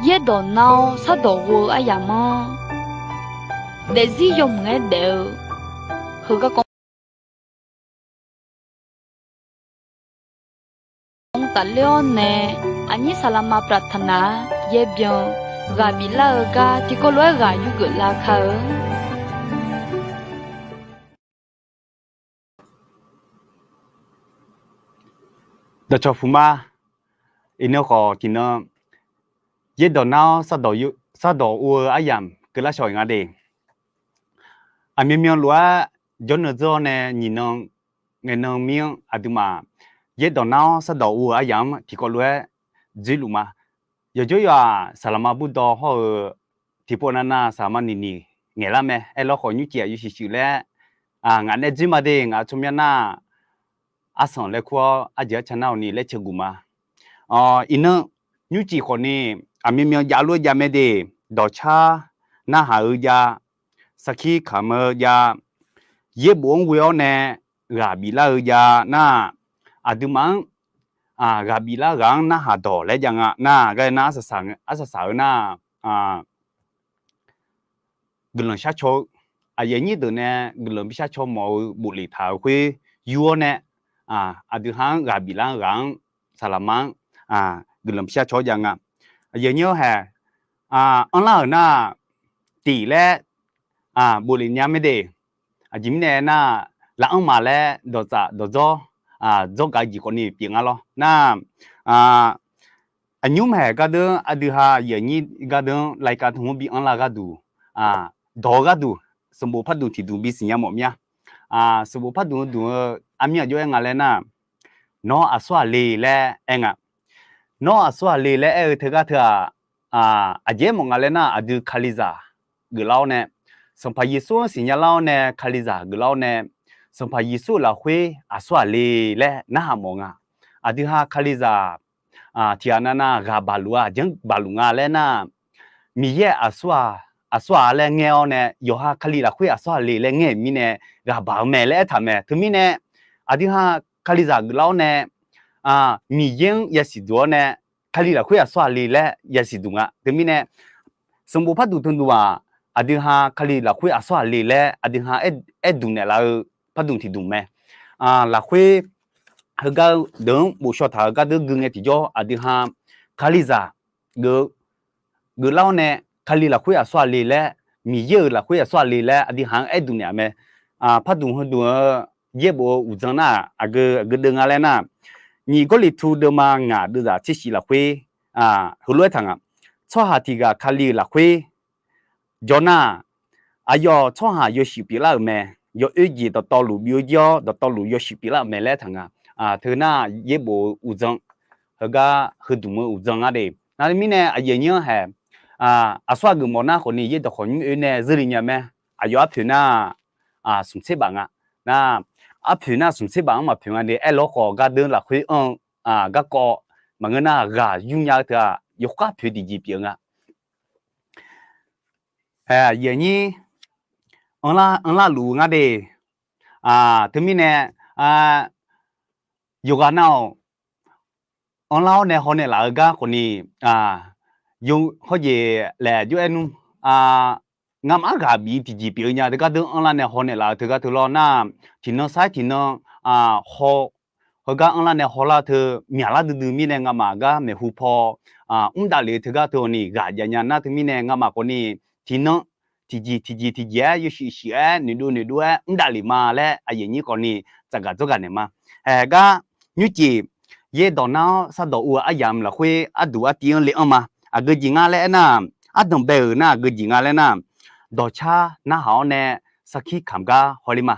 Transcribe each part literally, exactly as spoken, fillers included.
Yaerdawq nar-awr shardawq ghov-eu aryamq-anr, daefzir yawmuiq-aer daef-eu heugar kawv mr tafler-awr nae, aqnyir saqlaqma prataqnaq-ar yaer byan-eu ghaq biflar-eu gar tiqkawv lof-aer ghaq yurgeuf lar kar-eu. Dawqcawq puq ma, iqnan khawf tiqnan yaerdawq nar-awr shardawq ov-eu aryamq keuvlar shawq-iq nga de. Aqmyanmyan lof-aer jawrnan dzeur-awr nae nyiq nan ngaeq nan mir-anr aqduimaf yaerdawq nar-awr shardawq ov-eu aryamq-anr tiqkawv lof-aer dzoerluf ma. Yawqjawr yawq-aq, saqlaqma burdawr hawr-eu tiqpov navnav saqlaqma niqniq ngaeqlar mae. Aerlawr khawf nymrcif aqyuif shuif shuif laer ngaq nae dzoer ma de. Ngaq-euq tsawrmyanr nar arsanq laer kur-awr arjeuq arca nar-awq ni laer caeqguf ma. Iqnan nymrcif khawf ni aqmyanmyan jav lof-aer jav mae de. Dawqcar narhaq-eu jav, sarkir kamq-eu jav, yaerbof-anr ghoe-awr nae ghaq biflar-eu jav nar, aqduimaf-anr ghaq biflar ghaq-anr narhaq dawq laer jav nga nar, gar nar arsaq saq-eu nar guiqlanq sharcaw-eu, aqyuif aqnyir deuq nae guiqlanq bi sharcaw mawf-eu boflef taq-euq khoer yur-awr nae, aqdui ha-anr ghaq biflar ghaq-anr saqlaqma-anr guiqlanq bi sharcaw-awr jav nga. Aqyuif aqnyir-awr hae, anrlar-euq nar tiq laer boflef nya mae de. Aqjeq mirnae nar, laf anr ma laer dawqtsaf dawqdzawr dzawr gaq-eu jeq khawf ni pyeuf nga lawr nar, aqnymr hae gardeur aqdui ha aqyuif aqnyir gardeur-anr laika tmq-anr bi anrlar gharduq, dawq-eu gharduq, sanqbof pardmq tiqdmq bisiq nya mawf mir-a. Sanqbof pardmq heu dmq-eu armyanr aqjox-aer nga laer nar, nawr aqsur aqle laer aer nga. Nawr aqsur aqle laer aer-eu teugar teu-aq, aqjeq-aer mawf nga laer nar, aqdui Kalizaq geuflar-awr nae, Sanqpaq Yeqsur-anr siqnya lar-awr nae Kalizaq geuflar-awr nae, Sanqpaq Yeqsur-euq lafkhoer aqsur aqle laer narhaq mawf nga. Aqdui ha Kalizaq tiqghaq navnav ghaq baq luf-a, aqjeq-anr baq luf nga laer nar, Miqyaer aqsur-aq, aqsur-aq laer ngaer-awr nae, yawqha Kali lafkhoer aqsur aqle laer ngaer-euq mirnae ghaq baq-eu mae laer aertaq mae. Teumirnae aqdui ha Kalizaq geuflar-awr nae, Miqyaer-anr yasiq duq-awr nae, Kali lafkhoer aqsur aqle laer yasiq duq nga. Teumirnae sanqbof pardmq tmqdmq-aq, aqdui ha Kali lafkhoer aqsur aqle laer aqdui ha aer, aer duq naeqlaf-eu pardmq tiqdmq mae. Lafkhoer heugar deuq-anr bofshaw taq-eu gardeur gui ngae tiqjawr, aqdui ha Kalizaq geuf geuflar-awr nae, Kali lafkhoer aqsur aqle laer, Miqyaer-euq lafkhoer aqsur aqle laer aqdui ha-anr aer duq naeq-a mae. Pardmq heudmq-eu yaerbof-eu uqdzan nar, aqgeu aqgeu deuv nga laer nar, nyiq Gawrliqtu deuvma ngaq deuvzaq tser shif lafkhoer heulof-aer taq nga. Tsawrhaq tiq ghaq Kali-euq lafkhoer jawr nar, aqyawf tsawrhaq yawshuif pyeuflar-euq mae. Yawoer jeq dawqtawvluf bi-awr jir-awr dawqtawvluf yawshuif pyeuflar-euq mae laer taq nga. Teu nar yaerbof-eu uqdzan, heugar heudmq-eu uqdzan nga de. Nar mirnae aqyuif aqnyir-anr hae, aqsur aqgeuf mawf nar khawf ni yaerdawq khawf nymr oe nae zeurle nya mae. Aqyawf arpoeq nar smq tser baf nga. Nar, arpoeq nar smq tser baf-anr maqpoeq nga de. Aerlawr khawf gardeur lafkhoer anr-eu garkawv maqngeur nar, ghaq yur nya-eu teu-aq yawkhav poeq tiqjeq pyeuf-eu nga. Aqyuif aqnyir anrlar luf-eu ngar de. Teumirnae yawqghaq nav-awq, anrlar-awr nae hawnaeq laf-eu gar khawf ni, hawjeq laeq jov-aer nmr, ngamaf-anr ghaq bif tiqjeq pyeuf-eu nya teugar deuq anrlar nae hawnaeq laf-eu teugar teu lawr nar, tiqnan sar-aer tiqnan haw, heugar anrlar nae hawlar-eu teu myaqlar duidui mirnae ngamaf gar maeqhu paw mr davlef-eu teugar teu-awq ni ghaq jav nya nar, teumirnae ngamaf khawf ni tiqnan tiqjeq tiqjeq tiqjeq-aer yawshuif shuif-aer noeqdov noeqdov-aer mr davlef ma laer aqyuif aqnyir khawf ni tsafgaq dzawrgaq naeq ma. Haeq gar nymrcif yaerdawq nar-awr shardawq ov-eu aryamq lafkhoer arduq artiv-anr le-anr ma. Aqgeu jeq nga laer aernar, ardanq bae-euq nar aqgeu jeq nga laer nar, dawqcar narhaq-awr nae sarkir kamq gar hawler ma.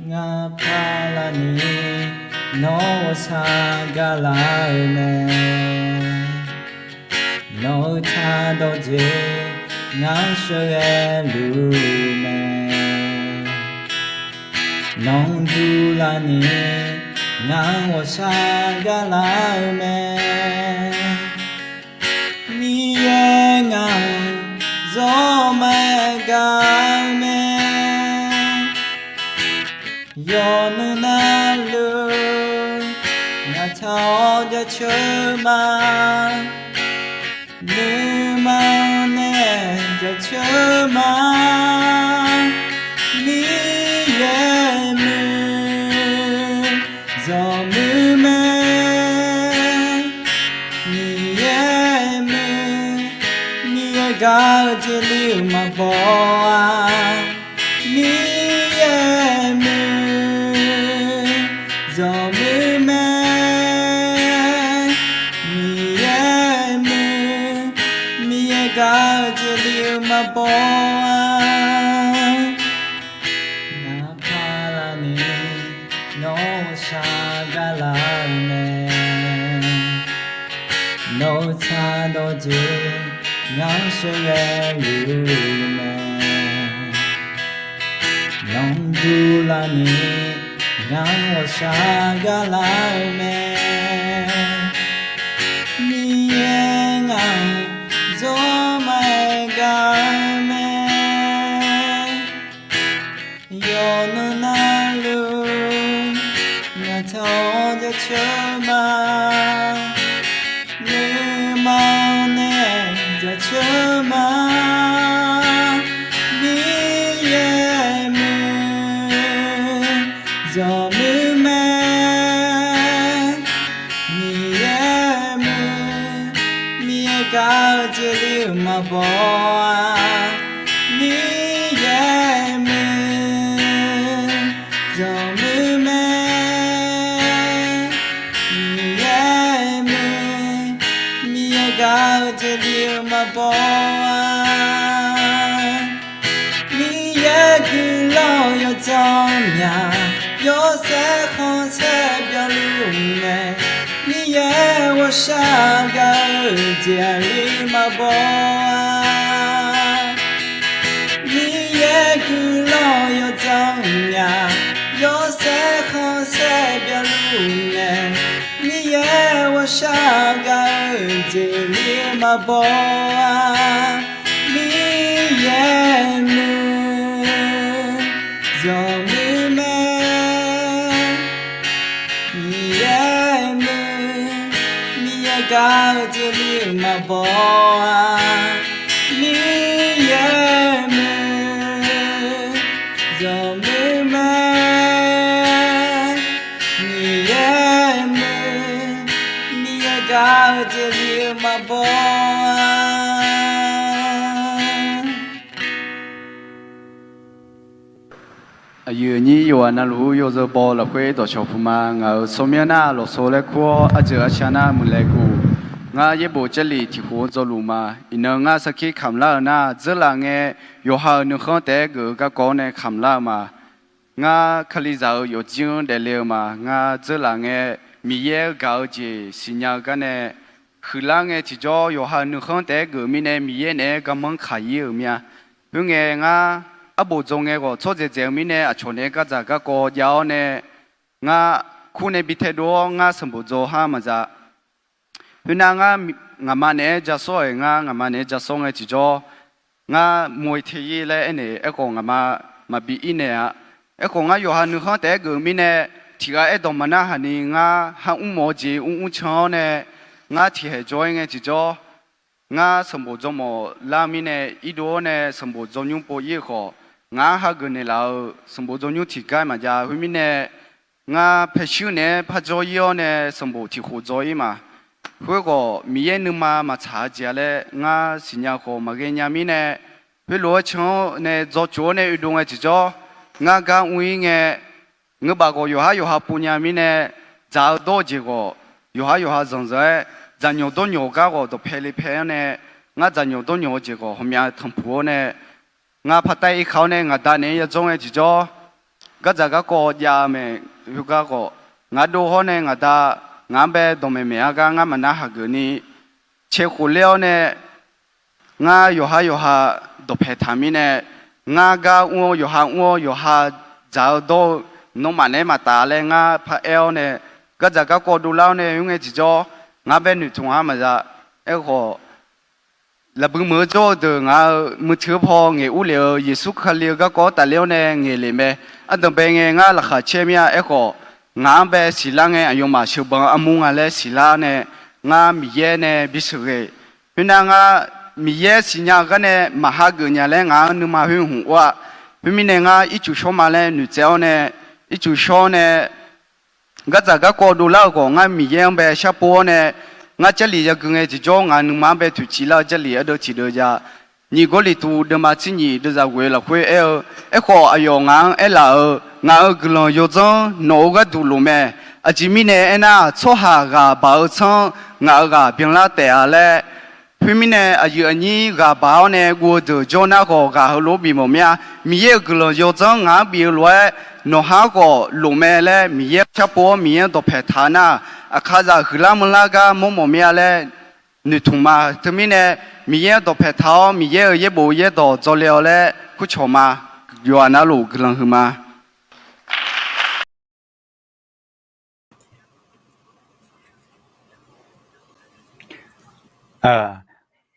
Ngaq paqlaq ni Nawr ghawqshaq gaqlar-eu mae. Nawq-eu taq dawqjeq ngar sheuqghae luf-eu mae. Nawq-anr durlaf ni ngar ghawqshaq gaqlar-eu mae. Miqyaer ngaq-anr zawr maqgaq-eu mae. Yawqnan navluf ngaq taq-awr jaceuq ma. Nuima-anr nae jaceuq ma. Miqyaer muiq zawqmuiq mae. Miqyaer muiq, Miqyaer gaq-eu jeq li-euq maqbaw-a. Miqyaer muiq zawqmuiq mae. Miqyaer muiq, Miqyaer gaq-eu jeq li-euq maqbaw-a. Ngaq paqlaq ni nawq-eu shaq gaqlar-eu mae. Nawq-eu taq dawqjeq ngar sheuqghae luf-eu mae. Nawq-anr durlaf ni ngar ghawqshaq gaqlar-eu mae. Miqyaer ngaq-anr zawr maqgaq-eu mae. Yawqnan navluf ngaq taq-awr jaceuq ma. Nuima-anr nae jaceuq ma. Miqyaer muiq zawqmuiq mae. Miqyaer muiq, Miqyaer gaq-eu jeq li-euq maqbaw-a. Miqyaer muiq zawqmuiq mae. Miqyaer muiq, Miqyaer gaq-eu jeq li-euq maqbaw-a. Miqyaer guiqlanq yawdzanr myaq, yawshaef khanqsaer byanluf mae. Miqyaer ghawqshaq gaq-eu jeq li maqbaw-a. Miqyaer guiqlanq yawdzanr myaq, yawshaef khanqsaer byanluf mae. Miqyaer ghawqshaq gaq-eu jeq li maqbaw-a. Miqyaer muiq zawqmuiq mae. Miqyaer muiq, Miqyaer gaq-eu jeq li maqbaw-a. Miqyaer muiq zawqmuiq mae. Miqyaer muiq, Miqyaer gaq-eu jeq li maqbaw-a. Aqyuif aqnyir yawqghaq navluf-ur yawzeu baw lafkhoer dawqcawq puq ma. Ngaq-euq tsawrmyanr nar lawqsov laer kur-awr, arjeuq arca nar muiqlaeq guf. Ngar yaerbof Jarlif tiq khof-anr dzawluf ma. Iqnan ngar sarkir kamq lar-euq nar, dzeurlaf ngae yawqha-euq nuikhanr taef-aer geuf-eu garkawv-awr nae kamq lar-eu ma. Ngar Kalizaq-euq yawfjir-anr daefle-eu ma. Ngar dzeurlaf ngae Miqyaer-eu gaq-eu jeq siqnya-eu gar nae, huiqlar ngae tiqjawr yawqha-euq nuikhanr taef-aer geuf-eu mirnae Miqyaer naeq-aer garmanr kaq-ir-euq mir-a. Khoerngae ngar arbof dzaw ngae khawf tsawrdzaeq dzaeq-eu mirnae aqcawq naeq-aer gardzaq garkawv jav-awr nae, ngar kur nae bi taedov-awr ngar sanqbof dzaw har maqza. Khoernar ngar, ngaqma naeq-aer ja sawr-aeq, ngar ngaqma naeq-aer ja sawr ngae tiqjawr, ngar moe te-ir laer aernaeq aerkhawf ngaqma maqbi ir naeq-a. Aerkhawf ngar yawqha nuikhanr taef-aer geuf-eu mirnae, tiq ghaq aerdawq maqnar haq ni ngar ha mr mawf-eu jeq mr mr can-awr nae, ngar tiqhaeq jawr-ir ngae tiqjawr, ngar sanqbof dzaw mawf lar-eu mirnae, irdov-awr nae sanqbof dzaw nymr pov-ir-eu khawf, ngar hageuf naeqlaf-euq sanqbof dzaw nymr tiqgar maqjav. Khoermirnae, ngar paeqshuir naeq-aer par jawr-ir-awr nae sanqbof tiq khof dzaw-ir ma. Khoerkhawf Miqyaer nuima maqtsaq-eu jeq-a laer ngar siqnya khawf maqghae nya mirnae, khoerlof-aer can-awr nae dzaw coq-awr nae oedov ngae tiqjawr, ngar gar mr-ir ngae, ngeur baf khawf yawqhar yawqha pov nya mirnae, dzaq-eu dawr-eu jeq khawf yawqhar yawqha zanqzanq-aer, dzaqnyawq dawrnyawq-eu gar khawf dawqpae le pae-anr nae, ngar dzaqnyawq dawrnyawq-eu jeq khawf ghawqmyav tanqpuq-awr nae, ngar paqtaev irkaq-awr nae ngaq da naeq-aer yadzawr ngae tiqjawr, gardzaq garkawv jav-eu mae. Khoergar khawf Ngaq dov hawr nae ngaq da, ngaq-anr bae dawqmaeq maeq-a gar ngar maqnar hageuf ni, cae khof ler-awr nae, ngar yawqhar yawqha dawqpaeq taq mirnae, ngar gar mr-awr yawqha mr-awr yawqha dzaq-eu dawr-eu, nawmaf naeq-aer maqtaf laer ngar paraer-awr nae, gardzaq garkawv dovlar-awr nae oer ngae tiqjawr, ngar bae noeqtmq-a maqza. Aerkhawf, lafbui meuq-eu jawr-eu deuq ngaq-euq muiqtui-eu paw ngaeq urlef-eu Yeqsur Kali-eu garkawv-anr tafler-awr nae ngaeq lef mae. Ardanqbae ngae ngar laqkhaq caer mir-a. Aerkhawf, ngaq-anr bae siqlar ngae aqyawfmaf sheuqbanq armur nga laer siqlar nae, ngar Miqyaer nae bisheuq ghae. Khoernar ngar Miqyaer siqnya-eu gar nae maqha geuf nya laer ngaq-anr nuima khoer hmq ur-a. Khoermirnae ngar ircuf shawr ma laer noeqtsaev-awr nae, ircuf shawr nae, gardzaq garkawv dovlar-euq khawf ngar Miqyaer-anr bae sharpov-awr nae, ngar Jarlif yagui ngae tiqjawr ngaq-euq nuima-anr bae toeqciv lar-eu Jarlif ardeuv tiqdeuv ja. Nyiq Gawrliqtu deuvma tsernyiq deuvzaq ghoeq lafkhoer aer-eu, Aerkhawf aqyawf ngaq-anr aerlaf-euq, ngaq-euq guiqlanq yawdzanr nawq-euq gharduq lof mae. Aqjeq mirnae aernar, tsawrhaq ghaq baq-eu tsanr ngaq-euq ghaq byanlar taef-a laer, khoermirnae aqyuif aqnyir ghaq baq-awr nae guv-eu deuq jawr nar khawf ghaq heulof-aer bifmawf mir-a. Miqyaer-euq guiqlanq yawdzanr ngaq-anr bif-eu lof-aer, nawqha-anr khawf lof mae laer Miqyaer-anr sharpov-awr Miqyaer-anr dawqpaeq taq nar, aqkaqzaq huiqlar manrlar gar mawrmawf mir-a laer noeqtmq ma. Teumirnae Miqyaer-anr dawqpaeq taq-awr Miqyaer-euq yaerbof yaerdawq dzawle-awq laer kurcawq ma. Yawqha navluf guiqlanq huiq ma.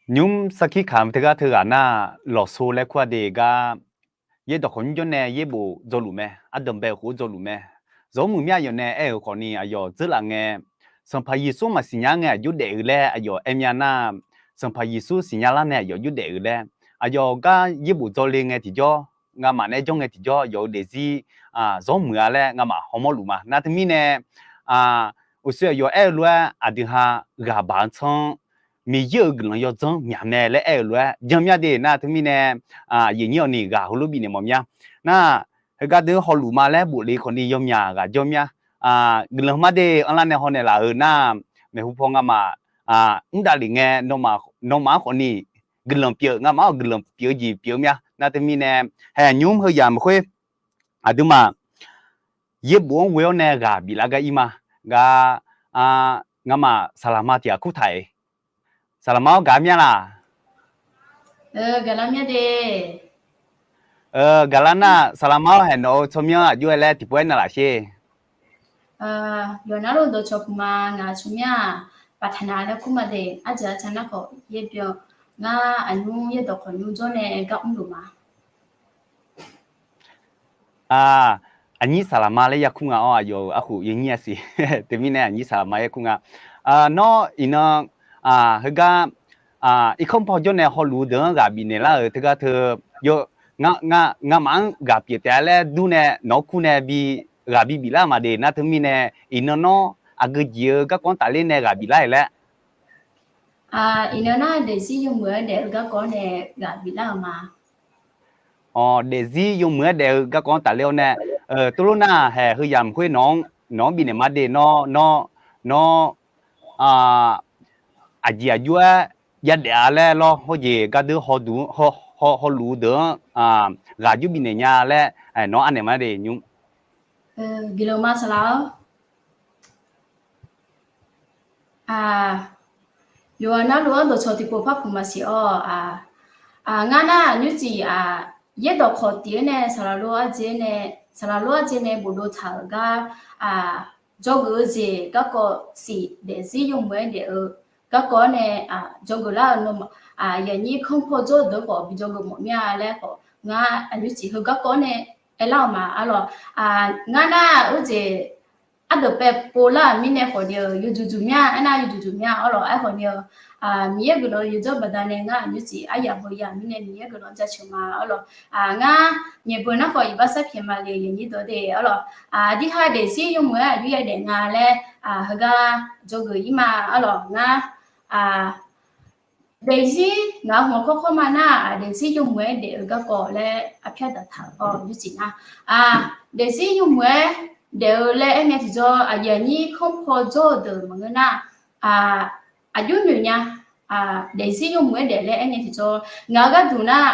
Nymr sarkir kamq teugar teughaq nar, lawqso laer kur-a de gar, yaerdawq khawf nymr jawr nae yaerbof dzawluf mae, ardanqbae khof dzawluf mae. Zawr muiq mir aqyawf nae aer-euq khawfni aqyawf dzeurlaf ngae, Sanqpaq Yeqsur maqsiq nya ngae aqjox daef-eu laer aqyawf aer mya nar, Sanqpaq Yeqsur siqnya lar nae aqyawf aqjox daef-eu laer, aqyawf gar yaerbof dzawle ngae tiqjawr, ngamaf nae jawr ngae tiqjawr aqyawf-euq daefzir zawr muiq-a laer ngamaf hawmawr luf ma. Nar teumirnae, uqshoe aqyawf aer-eu lof-aer aqdui ha ghaq baq-eu tsanr Miqyaer-euq guiqlanq yawdzanr myaq mae laer aer-eu lof-aer jan mya de. Nar teumirnae, aqyuif aqnyir-awq ni ghaq heulof bifnaeq mawf mya. Nar, heugar deuq hawluf ma laer bof le khawfni yawmyaq ghaq jawr mya. Guiqlanq mar de anrlar nae hawnaeq laf-euq nar, maeqhu paw ngamaf mr davlef ngae, nawmaf-anr khawfni guiqlanq pyeuf, ngamaf-anr guiqlanq pyeuf-eu jeq pyeuf-eu mya. Nar teumirnae, haeq nymr heuyaq maqkhoer, aqduimaf yaerbof-anr ghoe-awr nae ghaq biflar gar ir ma. Gar, ngamaf saqlaqma tiq ghaq kurtaq-iq. Saqlaqma-awr gaq mya laq? Gaqlar mya de. Gaqlar nar, saqlaqma-awr haeq nawq-euq tsawrmyanr aqjox-aer laer tiqpov aernav laf sher. Yawqnar lof dawqcawq puq ma. Ngaq tsawrmyanr-aq, Paqtaqnaq laer kur ma de. Arjeuq arca nar khawf yaer byan. Ngar aqnymr yaerdawq khawf nymr jawr nae gar mrluf ma. Aqnyir saqlaqma laer yakur nga-awr, aqyawf-euq arkhof yawnyir-a siq. Teumirnae aqnyir saqlaqma yakur nga. Nawr iqnan, heugar, irkanr paw jawr nae hawluf-eu deuq-anr ghaq bifnaeq lar-euq teugar teu, ngamaf-anr ghaq pyeuf taef-a laer dur nae nawq-anr kur nae bi ghaq bi biflar-eu ma de. Nar teumirnae iqnan nawr aqgeu jeq-eu garkawv-anr tafler nae ghaq biflar-iq laer. Iqnan nar daefzir yawmuiq-aer daef-eu garkawv-anr nae ghaq biflar-euq ma. Awq, daefzir yawmuiq-aer daef-eu garkawv-anr tafler-awr nae, tov lor nar haeq heuyaq mq khoer nawq-anr bifnaeq ma de. Nawr, nawr, nawr aqjeq aqjox-aer yadaef-a laer lawr, hawjeq gardeur hawluf-eu deuq-anr ghaq jur bifnaeq nya laer nawq-anr anaeq ma de nymr. Guiqlanq ma saqlaq-awr. Yawqghaq navluf-anr dawqcawq tiqpov par puq maqsiq-awr. Ngar nar nymrcif yaerdawq khawf tif-aer nae saqlaq lor ardzer nae, saqlaq lor ardzer nae bofdov taq-euq gar dzawgeuf-eu jeq garkawv siq, daefzir yawmuiq-aer daef-eu garkawv-anr nae dzawgeuf lar-euq nawmaf, yaqnyir kanr paw jawr-eu deuq khawf bi dzawgeuf mawf mir-a laer khawf ngar aqnymrcif heu garkawv-anr nae aerlar-euq ma arlawq. Ngar nar-aq, urjeq ardeuq paev pov lar-euq mirnae khawf ni-eu yawduq duq mir-a, aernar yawduq duq mir-a arlawq. Aerkhawf ni-eu Miqyaer guiqlanq yawdzanr baqdanae ngar aqnymrcif aryaq beuya mirnae Miqyaer guiqlanq jaceuq ma arlawq. Ngar nyaeq beu nar khawf iqbax sar pyaeq ma le yaqnyir dawq de arlawq. Dirha daefzir yawmuiq-aer aqjox yadaef nga laer heugar dzawgeuf ir ma arlawq. Ngar daefzir ngaq-euq hmq kawrkawr ma nar-aq, daefzir yawmuiq-aer daef-eu garkawv laer arpyar daqtaq-euq nymrcif nar, daefzir yawmuiq-aer daef-eu laer aer ngae tiqjawr, aqyuif aqnyir kanr paw jawr-eu deuq maqngeur nar, aqjox noeq nya, daefzir yawmuiq-aer daef laer aer ngae tiqjawr, ngaq-euq gharduq nar,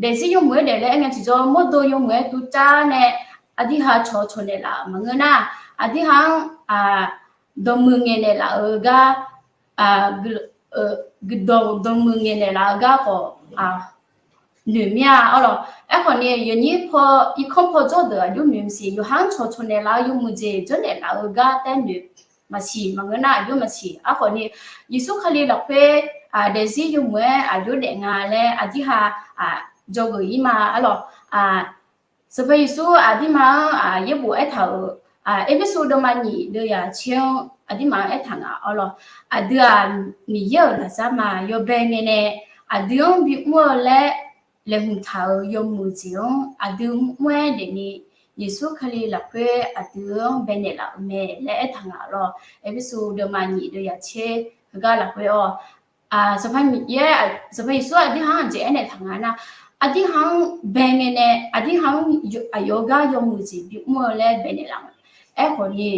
daefzir yawmuiq-aer daef laer aer ngae tiqjawr, mawrdo yawmuiq-aer tuvcav nae aqdirha cawq cawq naeqlaf-euq maqngeur nar, aqdirha-anr dawqmuiq ngaeqnaeq laf-eu gar, guiqdawq dawqmuiq ngaeqnaeq laf-eu gar khawf noeq mir-a arlawq. Aerkhawf ni yawnyir paw irkanr paw jawr deuq aqjox noeq maqsiq, yawqha-anr cawq cawq naeqlaf-eu yawmuiq jeq jawrnaeq laf-eu gar taer noeq maqsiq, maqngeur nar aqjox maqsiq. Aerkhawf ni Yeqsur Kali lafkhoer daefzir yawmuiq-aer aqjox daef nga laer aqdirha dzawgeuf ir ma arlawq. Sanqpaq Yeqsur aqdirma-anr yaerbof aertaq-euq, Erpersu deuvma nyiq deuv yaqtser-anr aqdirma-anr aertaq nga arlawq. Aqdui-aq, Miqyaer-euq lafsar ma yawbae ngae nae aqdui-anr bimr-eu laer laeqhmq taq-euq yawmuiq jeq-anr aqdui mr-aer daefni Yeqsur Kali lafkhoer aqdui-anr baenaeq laf-euq mae laer aertaq nga arlawq. Erpersu deuvma nyiq deuv yaqtser heugar lafkhoer-awr, Sanqpaq Miqyaer, Sanqpaq Yeqsur aqdirha-anr aqjeq aernaeq taq nga nar, aqdirha-anr bae ngae nae aqdirha-anr aqyawf-eu gar yawmuiq jeq bimr-eu laer baenaeq laf-euq mae. Aerkhawf ni,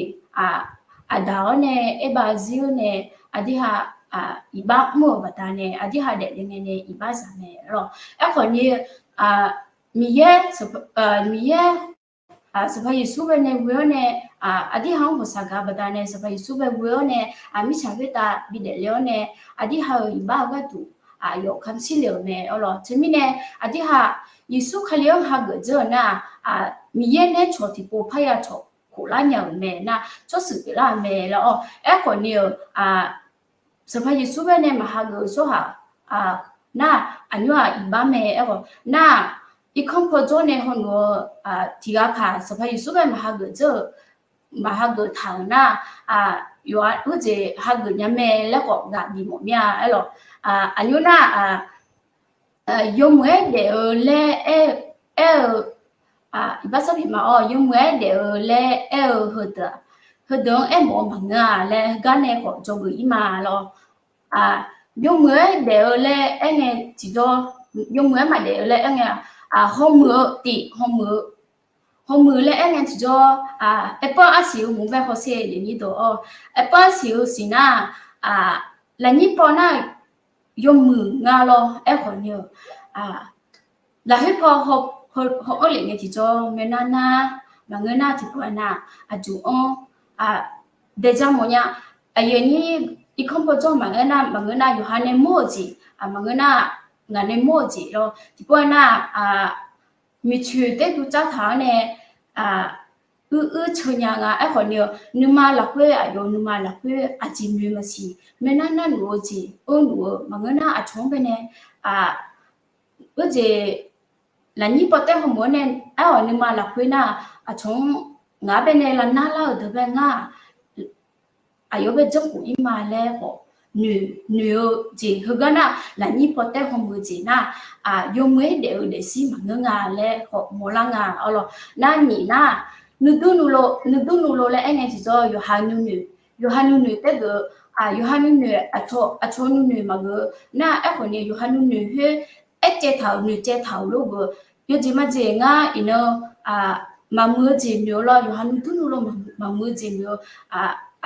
aqdaq-awr nae aerbav zir-awr nae aqdirha iqbax mr-euq baqdanae aqdirha daefle ngae nae iqbax zaq mae arlawq. Aerkhawf ni, Miqyaer, Miqyaer Sanqpaq Yeqsur bae nae ghoe-awr nae, aqdirha-anr ghawqshaq gaq baqdanae Sanqpaq Yeqsur bae ghoe-awr nae, mirtsaq khoertav bidaef le-awr nae, aqdirha-euq iqbax-eu gharduq aqyawf kamq shir le-euq mae arlawq. Teumirnae aqdirha Yeqsur Kali-anr hageuf dzeur-euq nar-aq, Miqyaer nae cawq tiqpov parya cawq khof lar nya-euq mae nar, tsawrshuif pyeuflar-euq mae laer-awr. Aerkhawf ni-euq Sanqpaq Yeqsur bae nae maqhageuf-eu tsawrhaq nar, aqnymr-aq iqbax mae aerkhawf nar-aq, irkanr paw jawr nae hawluf-eu tiqghaq paq Sanqpaq Yeqsur bae maqhageuf dzeur-eu, maqhageuf taq-euq nar-aq, yawqha uijeq hageuf nya mae laer khawf ghaq bif mawf mir-a aerlawq. Aqnymr nar-aq, yawmuiq-aer daef-eu laer aer-eu, iqbax sarpyaq ma-awr, yawmuiq-aer daef-eu laer aer-eu heudeuq-aq, heudeuq-anr aermawf-eu maqngeur-a laer heugar nae khawf dzawgeuf ir ma lawr. Yawmuiq-aer daef-eu laer aer ngae tiqjawr, yawmuiq-aer maqdaef-eu laer aer ngae, hawmuiq-eu tif, hawmuiq-eu, hawmuiq laer aer ngae tiqjawr, aerpar arsiq-eu mq bae hawsher le nyir dawq-awr, aerpar arsiq-eu siq nar, lafnyir paw nar yawmuiq nga lawr aerkhawf ni-eu, lafkhoer paw haw-anr lef ngae tiqjawr, ngaenar nar, maqngeur nar tiqpov-aer nar, aqjox-anr daejar mawfnya. Aqyuif aqnyir irkanr paw jawr maqngeur nar, maqngeur nar yawqha nae mawr-euq jeq, maqngeur nar ngaq nae mawr-euq jeq lawr tiqpov-aer nar, miqcoeq taer duvcar taq-anr nae uir uir ceunya nga. Aerkhawf ni-eu, nuima lafkhoer aqyawf nuima lafkhoer aqjeq noeq maqsiq, ngaenar nar luf-eu jeq, ur luf-eu maqngeur nar aqcawq-anr bae nae, uijeq lafnyir paw taer hawmuiq-anr nae, aer-awq nuima lafkhoer nar-aq, aqcawq-anr ngaq-anr bae nae lavnar lar-euq deuq bae ngar-aq, aqyawf bae janrkhof ir ma laer khawf noeq, noeq-eu jeq heugar nar, lafnyir paw taer hawmuiq-eu jeq nar, yawmuiq-aer daef-eu daefzir maqngeur nga laer khawf mawrlar nga. Arlawq, nar nyiq nar, nuidur nuilov, nuidur nuilov laer aer ngae tiqjawr yawqha nuinoeq, yawqha nuinoeq taergeuf-eu, yawqha nuinoeq, aqcawq nuinoeq maqgeuf-eu nar, aerkhawf ni yawqha nuinoeq khoer aercaev taq-euq noeqcaev taq-euq lof-eu, yawjeq majeq ngar iqnan maqmuiq-eu jeq noeq-eu lawr, yawqha nuidur nuilov maqmuiq-eu jeq noeq-eu,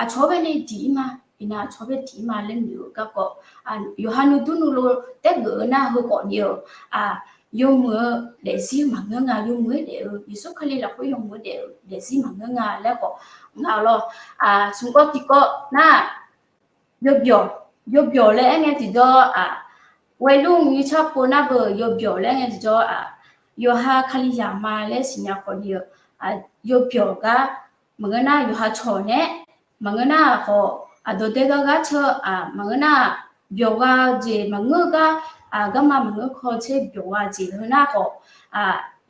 aqcawq-anr bae nae diq ir ma, iqnan aqcawq-anr bae diq ir ma laer noeq-eu garkawv, yawqha nuidur nuilov taergeuf-eu nar heukhawf ni-eu, yawmuiq-eu daefzir maqngeur nga, yawmuiq-aer daef-eu, Yeqsur Kali lafkhoer yawmuiq-aer daef-eu daefzir maqngeur nga laer khawf nga lawr. Smq kawv tiqkawv nar, yawbyawq, yawbyawq laer aer ngae tiqjawr-aq, ghaeluf nyiq car pov nar beu yawbyawq laer aer ngae tiqjawr-aq, yawqha Kalizaq ma laer siqnya khawf ni-eu, yawbyawq gar, maqngeur nar yawqha cawq nae, maqngeur nar khawf, aqdawq dae gar gar ceu, maqngeur nar byawq gha-eu jeq maqngeur gar, garma maqngeur kawv tser byawq gha-eu jeq heu nar khawf,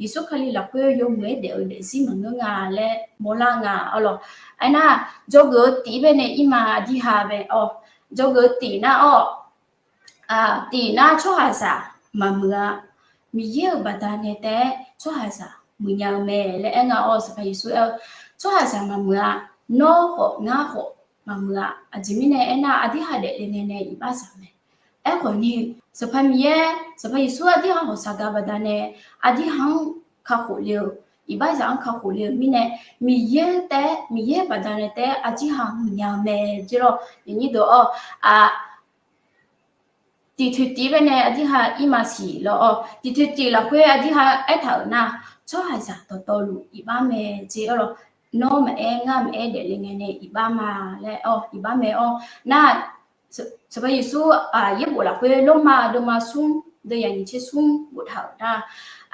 Yeqsur Kali lafkhoer yawmuiq-aer daef-eu daefzir maqngeur nga laer mawrlar nga. Arlawq, aernar, dzawgeuf-eu tif bae nae ir ma, aqdirha bae-awr, dzawgeuf-eu tif nar-awr, tif nar tsawrhaqzaq maqmuiq-a. Miqyaer-euq baqdanae taef-aer tsawrhaqzaq muiqnya-eu mae laer aer nga-awr, Sanqpaq Yeqsur aer-eu, tsawrhaqzaq maqmuiq-a. Nawr khawf ngar khawf maqmuiq-a. Aqjeq mirnae aernar, aqdirha daefle nae nae iqbaxzaq mae. Aerkhawf ni, Sanqpaq Miqyaer, Sanqpaq Yeqsur aqdirha hawqshaq gaq baqdanae, aqdirha-anr kakhof le-eu, iqbaxzaq-anr kakhof le-eu mirnae, Miqyaer taef-aer, Miqyaer baqdanae taef-aer aqdirha muiqnya-eu mae. Jirlawr, aqnyir deuq-awr, tiqtoeq tif bae nae aqdirha ir ma siq lawr-awr, tiqtoeq tif lafkhoer aqdirha aertaq-euq nar, tsawrhaqzaq dawqtawvluf iqbax mae jeq-awr lawq. Nawr maqaer, ngar maqaer daefle ngae nae iqbax ma laer-awr, iqbax mae-awr nar, Sanqpaq Yeqsur yaerbof lafkhoer Lormav deuvma smr deuv yaqnyiq tser smr boftaq-euq nar,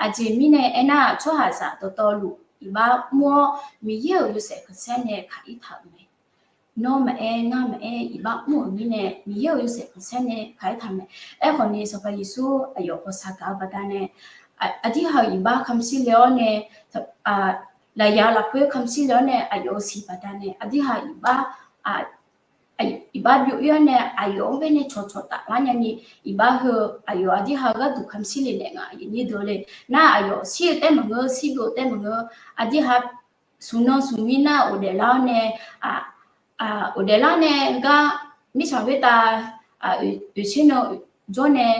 aqjeq mirnae aernar, tsawrhaqzaq dawqtawvluf iqbax mr-awr, Miqyaer-euq yawshaef khanqsaer nae kaq-ir taq-euq mae. Nawr maqaer, ngar maqaer, iqbax mr-euq mirnae Miqyaer-euq yawshaef khanqsaer nae kaq-ir taq mae. Aerkhawf ni Sanqpaq Yeqsur aqyawf ghawqshaq gaq-eu baqdanae, aqdirhaq-euq iqbax kamq shir le-awr nae, lafyaq-eu lafkhoer kamq shir le-awr nae aqyawf-euq siq baqdanae aqdirhaq iqbax, iqbax byov-ir-awr nae aqyawf-anr baenae cawqcawq taf lar nyani, iqbax heu aqyawf aqdirhaq gharduq kamq shir le naeq nga, aqyuif nyir deuq le. Nar aqyawf shir-eu taev maqngeur, shir byov taev maqngeur, aqdirhaq smq nan smq mir nar ghofdaef lar-awr nae, ghofdaef lar nae gar mirtsaq khoertav oeqtser nan jawr nae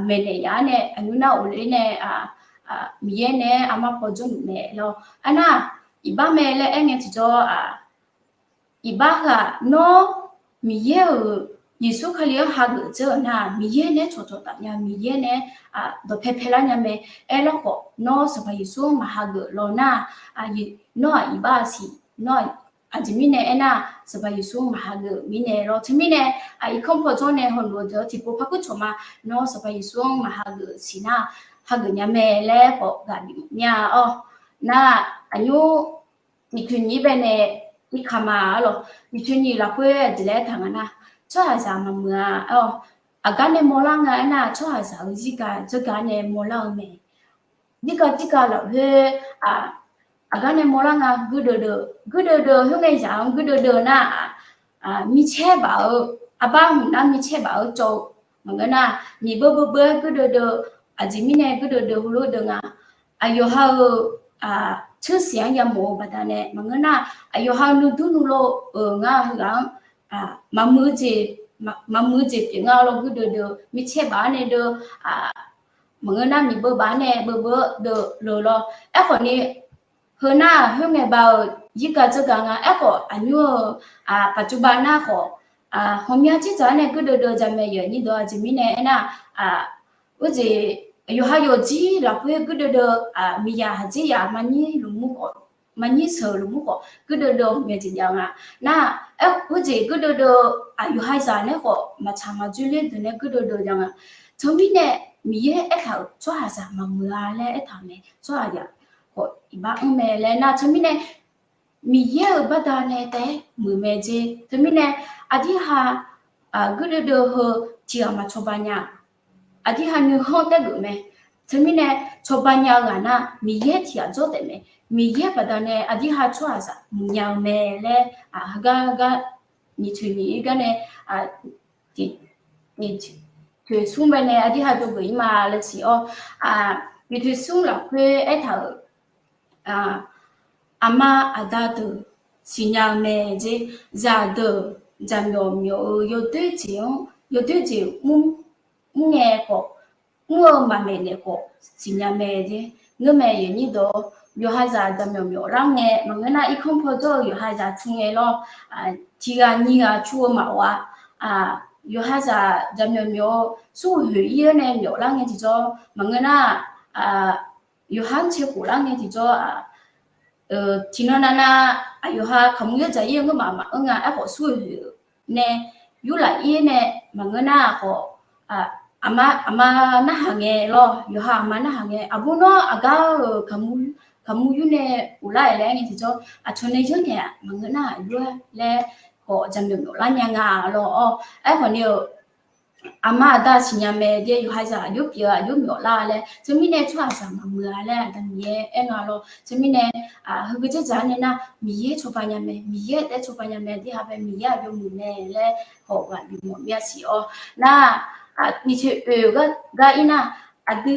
maeqnaeq yaf-ar nae aqnymr nar ghofler nae Miqyaer nae armar paw jawrluf mae lawr. Arnar, iqbax mae laer aer ngae tiqjawr, iqbax heu-aq nawr Miqyaer-euq, Yeqsur Kali-anr hageuf dzeur-euq nar, Miqyaer nae cawqcawq taf nya, Miqyaer nae dawqpae paelar nya mae. Aerlar khawf nawr Sanqpaq Yeqsur-anr maqhageuf law nar, nawr-aq iqbax-a siq, nawr-aq, aqjeq mirnae aernar, Sanqpaq Yeqsur-anr maqhageuf mirnae lawr. Teumirnae irkanr paw jawr nae hawluf-eu deuq-anr tiqpov par kur cawq ma. Nawr Sanqpaq Yeqsur-anr maqhageuf siq nar, hageuf nya mae laer khawf ghaq bif mawf mir-a-awr. Nar, aqnymr nyiqtoeq nyiq baenae irkaq ma-ar lawq. Nyiqtoeq nyiq lafkhoer aqjeq laer aertaq nga nar, tsawrhaqzaq maqmuiq-a-awr, aqgar nae mawrlar nga aernar, tsawrhaqzaq-euq zirgaq dzawrgaq nae mawrlar-eu mae. Zirgaq zirgaq lafkhoer aqgar nae mawrlar nga, guirdeuv deuv, guirdeuv deuv khoerngae zaq-anr guirdeuv deuv nar, micaer baf-eu, arbar hmq nar micaer baf-eu cawv-eu maqngeur nar, miqbeu beu beu-aer guirdeuv deuv, aqjeq mirnae guirdeuv deuv heulof deuv nga. Aqyawqha-euq tsersiq-anr yamawf-eu baqdanae maqngeur nar, aqyawqha-euq nuidur nuilov-euq ngar heughaq-anr maqmuiq-eu jeq, maqmuiq-eu jeq pyeuf nga law guirdeuv deuv, micaer baf-ar nae deuv, maqngeur nar miqbeu baf-ar nae beu beu deuv le lawr. Aerkhawf ni, heu nar khoerngae baf-euq zirgaq dzawrgaq nga. Aerkhawf aqnymr-eu paqcuba nar khawf, ghawqmya dzerdzaq-ar nae guirdeuv deuv jamaeq yawf nyir deuq aqjeq mirnae aernar, uqjeq yawqha yawqjir lafkhoer guirdeuv deuv, miqyaq haqdzer yaq maqnyir lmqmr khawf, maqnyir sheuq-eu lmqmr khawf guirdeuv deuv ghawqmya jeq jav nga. Nar, uqjeq guirdeuv deuv, aqyawqha zaq nae khawf maqtsaq maqdzoerler deuq nae guirdeuv deuv jav nga. Teumirnae Miqyaer aertaq-euq tsawrhaqzaq maqmuiq-a laer aertaq-euq mae. Tsawrhaqzaq khawf iqbax anr mae laer nar teumirnae Miqyaer-euq baqdanae taef-aer muiq mae jeq. Teumirnae aqdirha guirdeuv deuv heu tiqghaq maqcawba nya. Aqdirha nuikhanr taergeuf mae. Teumirnae cawba nya-eu ghaq nar Miqyaer tiqghaq jawr taef mae. Miqyaer baqdanae aqdirha tsawrhaqzaq muiqnya-eu mae laer, heugar gar nyiqtoeq nyiq-ir gar nae, toeq smr bae nae aqdirha dovgeuf-ir ma laer siq-awr, nyiqtoeq smr lafkhoer aertaq-euq aqma aqda deuq siqnya-eu mae jeq. Zaqdeuq jaqmyawf myawf-eu yawdoer jeq-anr, yawdoer jeq mr ngae khawf, mr-eu maqmaeq naeq khawf siqnya mae jeq. Ngeurmae yawnyir dawq, yawqha zaq jaqmyawf myawf lar ngae maqngeur nar irkanr paw jawr-eu yawqha zaq cu ngae lawr, tiqghaq nyiq ghaq cu-eu maqawf-a. Yawqha zaq jaqmyawf myawf-eu smrhuiq hoeq-ir-awr nae myawf lar ngae tiqjawr maqngeur nar, yawqha-anr cae khof lar ngae tiqjawr, tiqnan navnav aqyawqha kaqmur yawr dzaq-ir-eu ngeurmaf maqanr nga. Aerkhawf smrhuiq hoeq nae yurlaf-ir nae maqngeur nar khawf, aqma aqma narhaq ngae lawr, yawqha aqma narhaq ngae aqbur nawr aqgar-euq kaqmur yur nae ghoflar-aeq laer aer ngae tiqjawr aqcawq nae yanrnaeq-aq maqngeur nar aqyawf laer khawf jaqmyawf myawf lar nya nga lawr-awr. Aerkhawf ni-eu aqma aqda siqnya mae jeq, yawqha zaq aqjox pyeuf-eu aqjox myawf lar laer. Teumirnae tsawrhaqzaq maqmuiq-a laer Aqda Miqyaer aer nga lawr. Teumirnae heugar dzerdzaq-ar nae nar Miqyaer cawba nya mae, Miqyaer taef-aer cawba nya mae, aqdirha bae Miqyaer aqjox muiq mae laer khawf ghaq bif mawf mir-a siq-awr. Nar, nyiqtoeq oeq gar ir nar, aqdui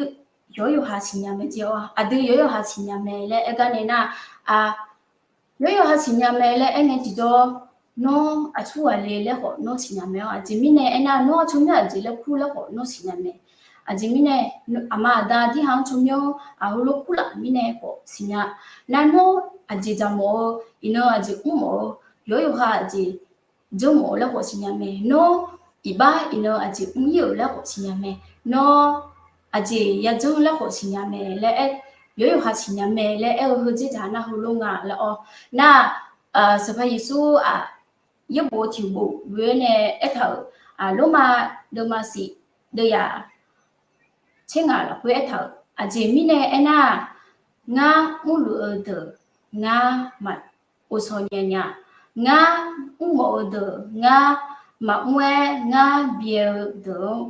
yawqyawqha siqnya mae jeq-awr, aqdui yawqyawqha siqnya mae laer aer gar nae nar, yawqyawqha siqnya mae laer aer ngae tiqjawr, nawr aqsur ghaq le laer khawf nawr siqnya mae-awr, aqjeq mirnae aernar nawr tsawrmyanr aqjeq laer kur laer khawf nawr siqnya mae. Aqjeq mirnae aqma aqda dirhaq-anr tsawrmyanr aqheulof kurlaf mirnae khawf siqnya. Nar nawr aqjeq dzaqmawf-eu, iqnan aqjeq mrmawf-eu, yawqyawqha aqjeq janrmawf-eu laer khawf siqnya mae. Nawr iqbax iqnan aqjeq mr-ir-euq laer khawf siqnya mae. Nawr aqjeq yajanr laer khawf siqnya mae laer aer yawqha yawqha siqnya mae laer aer-eu heudzerdzaq nar heulof nga laer-awr nar, Sanqpaq Yeqsur-aq, yaerbof tiqbof ghoe-aer nae aertaq-euq, Lormav deuvma siq deuvyaq tser ngaq lafkhoer aertaq-euq, aqjeq mirnae aernar-aq, ngar mrluf-eu deuq ngar maq ghovshaw nya nya, ngar mrmawf-eu deuq ngar maqmr-aer ngar byae-eu deuq-anr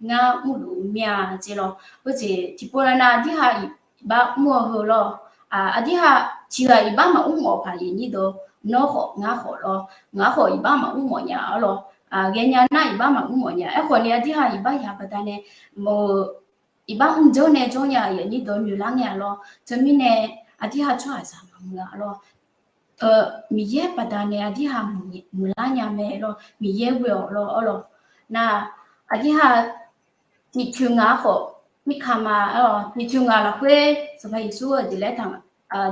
ngar mrluf-eu mir-a jeq lawr. Heujeq tiqpov navnav aqdirhaq iqbax mr-eu heu lawr. Aqdirhaq tiqghaq iqbax maqmr mawf paq-iq nyir deuq, nawr khawf ngar khawf lawr, ngaq khawf iqbax maqmr mawf nya-awr lawr, ghaenya nar iqbax maqmr mawf nya. Aerkhawf ni aqdirhaq iqbax yaq baqdanae mq-eu iqbax mrjanr nae jawr nya-euq nyir deuq noeqlar ngae-a lawr. Teumirnae aqdirhaq tsawrhaqzaq maqmuiq-a lawr. Miqyaer baqdanae aqdirhaq muiqlar nya mae lawr, Miqyaer ghoe-awq lawr-awr lawr. Nar, aqdirhaq tiqcoeq ngaq-a khawf, mirkaq ma-awr tiqcoeq ngaq lafkhoer Sanqpaq Yeqsur-eu jeq laer taq,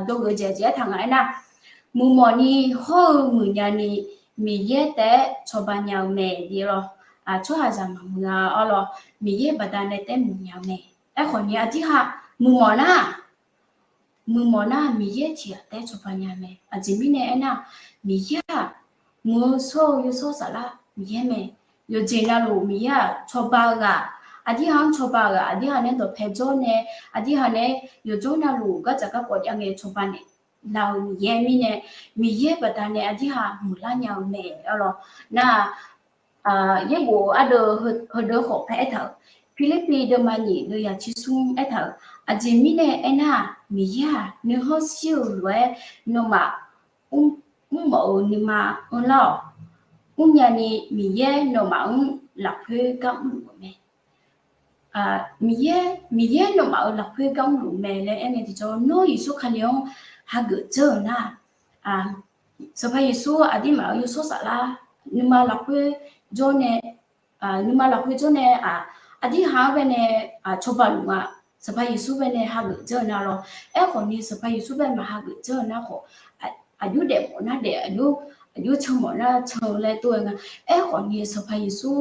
dawrgeuf-eu jeq jeq aertaq nga aernar, muiqmawf ni hawr-eu muiqnya ni Miqyaer taef-aer cawba nya-eu mae lawr. Tsawrhaqzaq maqmuiq-a-awr lawr, Miqyaer baqdanae taef-aer muiqnya-eu mae. Aerkhawf ni aqdirhaq muiqmawf nar, muiqmawf nar Miqyaer tiqghaq taef-aer cawba nya mae. Aqjeq mirnae aernar, Miqyaer-aq, muiq-eu shawr-eu yawshawr saflar Miqyaer mae. Yawqjeq navluf Miqyaer-aq cawba-eu ghaq, aqdirhaq-anr cawba-eu ghaq, aqdirhaq nae dawqpae jawr nae, aqdirhaq nae yawqjawr navluf gardzaq garkawv jav ngae cawba naeq lar-eu Miqyaer mirnae, Miqyaer baqdanae aqdirhaq muiqlar nya-eu mae-awr lawr. Nar, yaerbof ardeuv heudeuq khawf pae aertaq-euq, Pirlirpiv deuvma nyiq deuvyaq tsersmr aertaq-euq, aqjeq mirnae aernar-aq, Miqyaer-aq nuikhanr shir-euq lof-aer nawmaf mrmawf-eu nuima anrlar-awq. Mrnya ni Miqyaer nawmaf-anr lafkhoer gar mrluf-eu mae. Miqyaer, Miqyaer nawmaf-euq lafkhoer gar mrluf mae laer aernae tiqjawr, nawr Yeqsur Kali-anr hageuf dzeur-euq nar, Sanqpaq Yeqsur aqdirmaf-euq yawshawr saflar nuima lafkhoer jawr nae, nuima lafkhoer jawr nae, aqdirhaq-anr baenae cawba luf nga. Sanqpaq Yeqsur baenae hageuf dzeur-eu nar lawr. Aerkhawf ni Sanqpaq Yeqsur bae maq hageuf dzeur-eu nar khawf, aqjox daef mawf nar daef, aqjox can mawf nar can laer tov-aer nga. Aerkhawf ni Sanqpaq Yeqsur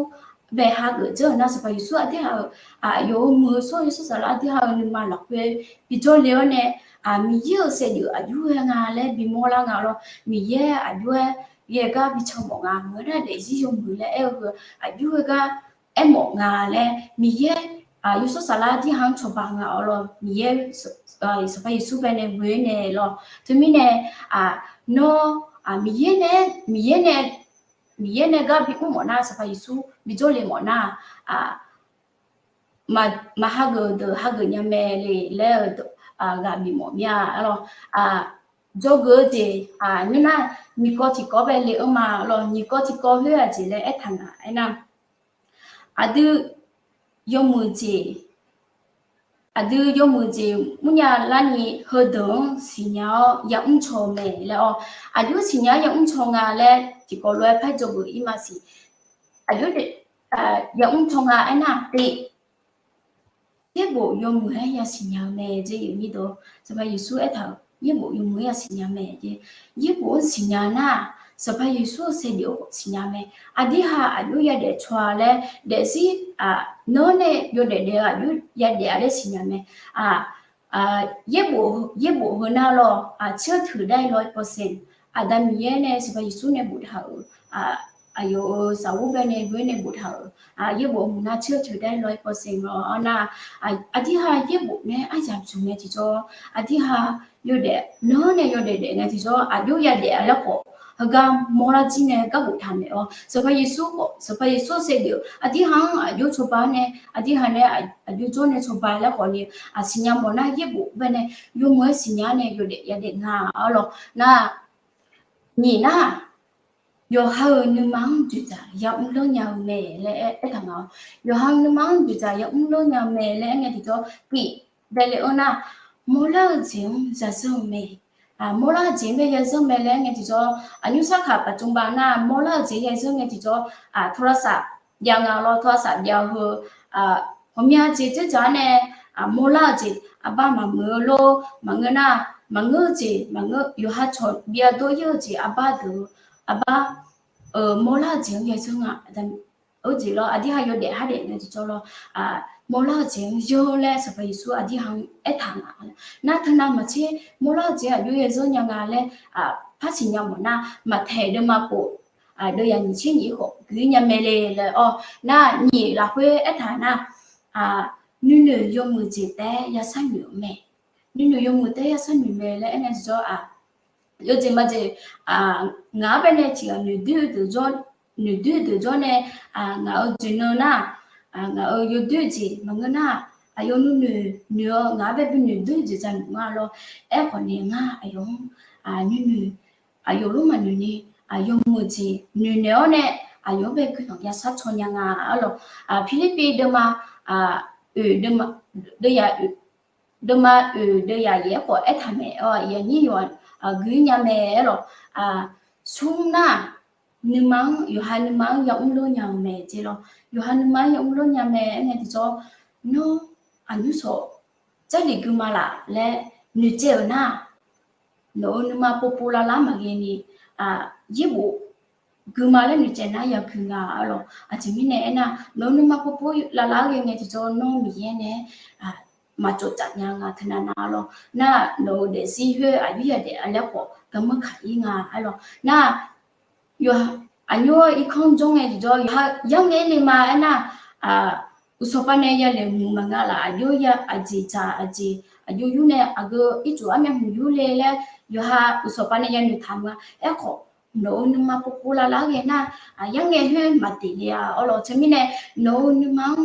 bae hageuf dzeur-eu nar, Sanqpaq Yeqsur aqdirhaq-euq, aqyawf-euq muiq-eu shawr-eu yawshawr saflar aqdirhaq-euq nuima lafkhoer bijawr le-awr nae, Miqyaer-euq saevdzeuf aqjox-aer nga laer bimawr lar nga lawr. Miqyaer aqjox-aer yaer gar bican mawf nga, maqngeur nar daefzir yawmuiq laer aer-eu heu aqjox-aer gar aermawf nga laer Miqyaer yawshawr saflar aqdirhaq-anr cawba nga-awr lawr. Miqyaer, Sanqpaq Yeqsur baenae ghoe-aer nae lawr. Teumirnae nawr Miqyaer nae, Miqyaer nae, Miqyaer nae gar bimr mawf nar, Sanqpaq Yeqsur bijawr le mawf nar, maq hageuf deuq hageuf nya mae le laer-eu ghaq bimawf mir-a lawr. Dzawgeuf-eu jeq, nymr nar nyiq kawv tiq kawv bae le-anr ma lawr. Nyiq kawv tiq kawv khoer aqjeq laer aertaq nga aernar, aqdui yawmuiq jeq, aqdui yawmuiq jeq mrnya larni heudeuq-anr siqnya-awr yamr caw-eu mae laer-awr, aqjox siqnya-awr yamr caw nga laer tiqkawv lof-aer par dzawgeuf-ir maqsiq. Aqjox yamr caw nga aernar, te yaerbof yawmuiq-aer yasiqnya-eu mae jeq, yawnyir deuq, Sanqpaq Yeqsur aertaq-euq yaerbof yawmuiq-aer yasiqnya mae jeq. Yaerbof-anr siqnya nar-aq, Sanqpaq Yeqsur-euq saevdzeuf-anr siqnya mae. Aqdirhaq aqjox yadaef caw-a laer daefzir, nawr nae yawdaef daef-eu aqjox yadaef-a laer siqnya mae. Yaerbof, yaerbof heu nar lawr, tser-eu teuq dar-ir lawr-ir pawsaen, Aqda Miqyaer nae Sanqpaq Yeqsur nae boftaq-euq, aqyawf-euq saqwur baenae ghoer nae boftaq-euq, yaerbof muiq nar tser-eu teuq dar-ir lawr-ir pawsaen lawr-awr nar, aqdirhaq yaerbof nae aryamq tmq mae tiqjawr, aqdirhaq yawdaef, nawr nae yawdaef daef ngae tiqjawr, aqjox yadaef-a laer khawf, heugar mawrlar jir nae gar boftaq maeq-awr, Sanqpaq Yeqsur khawf, Sanqpaq Yeqsur saevdzeuf aqdirhaq-anr aqjox cawba nae, aqdirhaq nae aqjox jawr nae cawba laer khawf ni, siqnya mawf nar yaerbof baenae yawmuiq-aer siqnya nae yawdaef yadaef nga-awr lawr. Nar, nyiq nar, yawqha-euq nuima-anr dzoeqdzaq yamr lanr nya-eu mae laer aertaq nga-awr, yawqha-euq nuima-anr dzoeqdzaq yamr lanr nya-eu mae laer aer ngae tiqjawr, tif daefle-eu nar, mawrlar-eu jeq-anr yazanr-eu mae. Mawrlar-eu jeq-anr bae yazanr mae laer aer ngae tiqjawr, aqnymr sarkaq paqcmba nar mawrlar-eu jeq yazanr ngae tiqjawr, โทรศัพท์ jav nga lawr, โทรศัพท์ jav-eu heu, ghawqmya jeq dzerdzaq-awr nae, mawrlar-eu jeq arbar maqmuiq-eu lor, maqngeur nar, maqngeur-eu jeq, maqngeur yawqha cawq byav dov-ir-eu jeq arbar deuq, arbar, mawrlar-eu jeq-anr yazanr nga, jeq lawr, aqdirhaq yawdaef hardaef ngae tiqjawr lawr, mawrlar-eu jeq-anr yeur laer Sanqpaq Yeqsur aqdirhaq-anr aertaq nga. Nar teunav maqtser mawrlar-eu jeq aqjox ya zanr nya nga laer par siqnya mawf nar, Maqtaeq deuvma khof deuv yaq nyiq tser nyiq-ir khawf guiq-ir nya mae le laer-awr nar, nyiq lafkhoer aertaq nar, nuinoeq yawmuiq jeq taef-aer yashar noeq-eu mae. Nuinoeq yawmuiq taef-aer yashar noeq mae laer aernaeq tiqjawr-aq, yawjeq majeq ngaq-anr baenae tiqghaq noeqdoer-eu deuq jawr, noeqdoer-eu deuq jawr nae ngaq-euq jeq nan nar, ngaq-euq yawdoer-eu jeq maqngeur nar, aqyawf nuinoeq noeq-eu ngaq-anr bae bi noeqdoer-eu jeq dzaq noeq nga lawr. Aerkhawf ni ngar aqyawf-anr nuinoeq aqyawf lor maqnoeq ni, yawmuiq jeq noeqnaeq-awr nae aqyawf-anr bae guiqlanq yashar caw nya nga arlawq. Pirlirpiv deuvma oeq, deuvma oeq deuv yaq yaef-aer khawf aertaq mae-awr, aqyuif aqnyir yawqghaq guiq-ir nya mae arlawq. Smr nar, nuima-anr, yawqha nuima-anr yamr lor nya-eu mae jeq lawr. Yawqha nuima-anr yamr lor nya mae aernaeq tiqjawr, nawr aqnyir sawq Jarlif guima laf laer noeqtsaev-euq nar, nawq-euq nuima povpov lavlar maqghae ni, yaerbof guima laer noeqtsaev nar yagui nga arlawq. Aqjeq mirnae aernar, nawq-euq nuima povpov lavlar ghae ngae tiqjawr nawr Miqyaer nae maqtsoftsaf nya nga teunav nav arlawq. Nar nawq-euq daefzir khoer aqyuif yadaef-a laer khawf garmanr kaq-ir nga arlawq. Nar aqnymr irkanr jawr ngae tiqjawr yawqha yarngae nuima aernar, uqsanqpav nae yalaeq hmq maqnga laf, aqjox ya aqjeq dzaq aqjeq aqjox yur nae aqgeu ircuf armyav hmq yur le laer yawqha uqsanqpav nae yanoeq taq ma. Aerkhawf, nawq-euq nuima povpov lavlar ghae nar, yarngae khoer maqdeq le-a arlawq. Teumirnae nawq-euq nuima-anr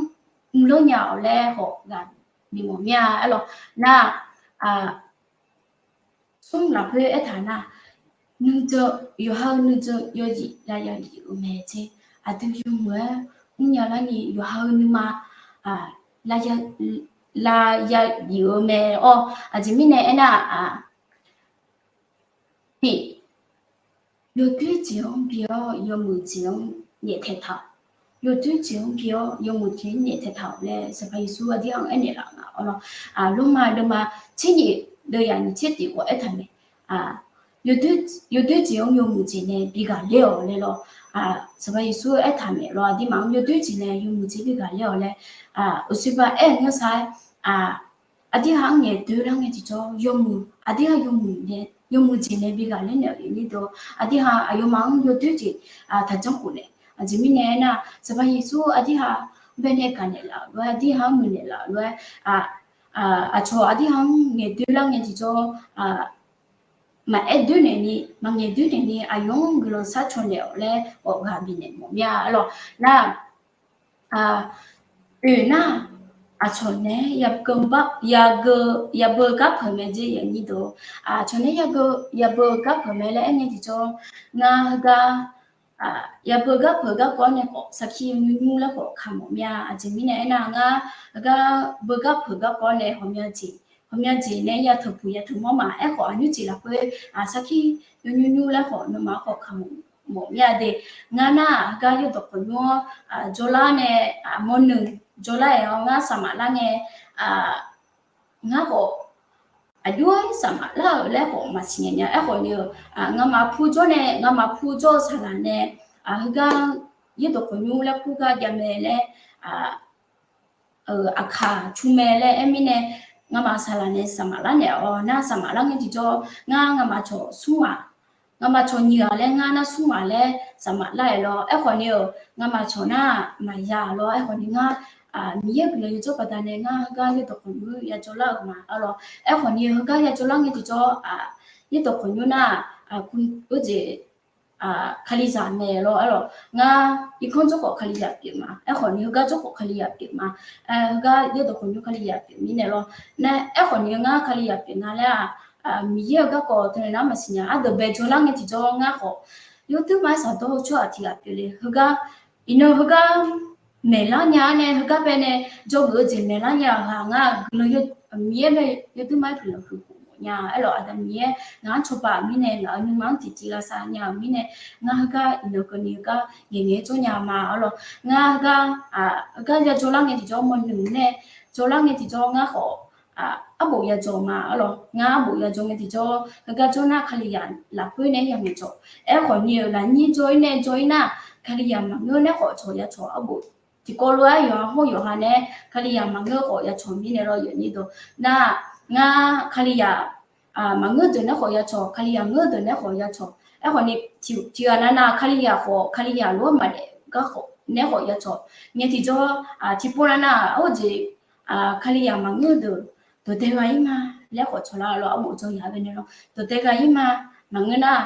mrlor nya-awq laer khawf ghaq bimawf mir-a arlawq. Nar smr lafkhoer aertaq nar, nuijan, yawqha-eu nuijan yawzif lavya bif-eu mae jeq. Aqdui yawmuiq-aer mrnya larni yawqha-eu nuima lavya bif-eu mae-awr, aqjeq mirnae aernar-aq, tiq, yawdoer jeq-anr bi-awr yawmuiq jeq-anr nyaeftaeq taq-awq. Yawdoer jeq-anr bi-awr yawmuiq jeq-anr nyaeftaeq taq-awq laer Sanqpaq Yeqsur aqdirhaq-anr aernaeq laf nga arlawq. Lormav deuvma tser nyiq deuv yaq nyiq tser tiq khawf aertaq mae. Yawdoer jeq-anr yawmuiq jeq nae bi ghaqler-awq laer lawr. Sanqpaq Yeqsur aertaq mae lawr, aqdirmaf-anr yawdoer jeq nae yawmuiq jeq bi ghaqler-awq laer. Uqshoe ba aer-eu ngeur sar-aer, aqdirhaq-anr ngaeqdoer lar ngae tiqjawr yawmuiq, aqdirhaq yawmuiq jeq nae bi ghaqler naeq-awq ni dawq. Aqdirhaq aqyawfmaf-anr yawdoer jeq taqjanr khof naeq. Aqjeq mirnae aernar, Sanqpaq Yeqsur aqdirhaq baenae gaqnaeq laf-euq lof-aer, aqdirhaq-anr muiqnaeq laf-euq lof-aer, aqcawq aqdirhaq-anr ngaeqdoer lar ngae tiqjawr maqaer doer naeq ni, maqngaeq doer naeq ni, aqyawf-anr guiqlanq sharcaw naeq-awq laer ghawq ghaq bifnaeq mawf mir-a arlawq. Nar, oeq nar, aqcawq naeq-aer yabeu gar peuq mae jeq yaqnyir deuq. Aqcawq naeq-aer yabeu gar peuq mae laer aer ngae tiqjawr, ngar heugar yabeu gar peuq garkawv-awr nae khawf sarkir nymr nymr laer khawf kamq mir-a. Aqjeq mirnae aernar, ngar heugar beugar peuq garkawv-awr nae ghawqmya jeq, ghawqmya jeq nae ya teuqpuq ya teu mawr ma. Aerkhawf aqnymr jeq lafkhoer sarkir nymr nymr laer khawf nawmaf khawf kamq mawf mir-a de. Ngar nar heugar yawrdawq khawqnymr-anr jawrlar nae, mawrnuiq jawrlar-aer-awr ngar saqmaf lar ngae, ngar khawf aqjox-aer saqmaf lar-euq laer khawf maqsiq nya nya. Aerkhawf ni-eu, ngamaf pur jawr nae, ngamaf pur jawr-eu saqlaq nae, heugar yawrdawq khawqnymr laer kur gar jav mae laer, aqkaq cu mae laer aer mirnae, ngamaf saqlaq nae saqmaf lar naeq-awr nar, saqmaf lar ngae tiqjawr ngar ngamaf cawq smr ghaq, ngamaf cawq nyiq ghaq laer ngar nar smr ghaq laer saqmaf lar-aer lawr. Aerkhawf ni-eu, ngamaf cawq nar maqya lawr. Aerkhawf ni ngar Miqyaer guiqlanq yawjawr baqdanae ngar heugar yawrdawq khawqnymr yajawr lar-euq ma arlawr. Aerkhawf ni heugar yajawr lar ngae tiqjawr, yawrdawq khawqnymr nar, kur-eu jeq, kalizaq naeq lawr arlawq. Ngar irkanr jawrkhawf kalizaq pyeuf ma. Aerkhawf ni heugar jawrkhawf kalizaq pyeuf ma. Heugar yawrdawq khawqnymr kalizaq pyeuf mirnae lawr. Nae aerkhawf ni ngar kalizaq pyeuf nga laer-aq, Miqyaer-euq garkawv teunaeq nar maqsiq nya. Ardeuq bae jawrlar ngae tiqjawr ngar khawf yawduir ma-aer saqdawr-eu tsawrhaq tiq ghaq pyeuf le. Heugar iqnan heugar maeqlar nya-aer nae heugar bae nae dzawgeuf-eu jeq maeqlar nya-euq ghaq ngar guiqlanq, Miqyaer bae yawduir ma-aer guiqlanq huiq khof mawf nya. Aerlawq Aqda Miqyaer ngaq-anr cawba-euq mirnae, ngaq-euq nuima-anr tiqtiv lavsav nya-euq mirnae, ngar heugar iqnan keuvni heugar ngaeqngaeq-aer jawr nya ma arlawq. Ngar heugar, heugar yajawr lar ngae tiqjawr mawrnuiq nae jawrlar ngae tiqjawr ngar khawf arbof yajawr ma arlawq. Ngar arbof yajawr ngae tiqjawr heugar jawr nar kalizaq lafkhoer nae-aer yamawq cawq. Aerkhawf ni-eu lafnyir jawr-ir nae jawr-ir nar, kalizaq maqngeur nae khawf cawq yacawq arbof tiqkawv lof-aer yawqha hawr yawqha nae Kalizaq maqngeur khawf ya cawq mirnae lawr, yawnyir deuq. Nar, ngar Kalizaq maqngeur deuq nae khawf ya cawq, Kalizaq ngeur deuq nae khawf ya cawq. Aerkhawf ni, tiqghaq navnav Kalizaq khawf, Kalizaq lof-aer maqdaef gar khawf nae khawf ya cawq. Ngae tiqjawr, tiqpov navnav-aq, arjeq Kalizaq maqngeur deuq dawqdae ghaq-ir ma laer khawf cawq lar lawr, arbof jawr yaq baenae lawr. Dawqdae ghaq-ir ma, maqngeur nar,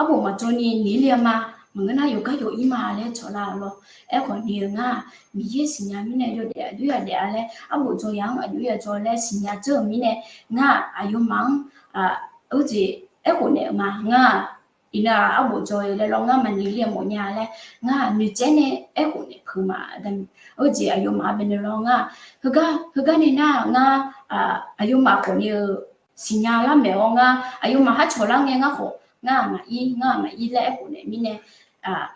arbof maqjawr ni nir le-a ma, maqngeur nar yawqgar yawq-ir ma laer cawq lar lawr. Aerkhawf ni-eu ngar-aq, Miqyaer siqnya mirnae yawdaef aqjox yadaef-a laer, arbof jawr yaq-anr aqjox yajawr laer siqnya dzeur-euq mirnae, ngar-aq aqyawfmaf-anr, arjeq aerkhof naeq-eu ma. Ngar-aq, iqnan-aq arbof jawr-eu laer lawr, ngar maqnir le-a mawf nya laer, ngar-aq noeqtsaev nae aerkhof naeq peuq ma. Arjeq aqyawfmaf baenae lawr, ngar-aq, heugar, heugar nae nar ngar, aqyawfmaf khawf ni-eu siqnya lar maeq-awr, ngar aqyawfmaf har cawq lar ngae ngar khawf, ngar-aq maqir, ngar-aq maqir laer aerkhof naeq mirnae,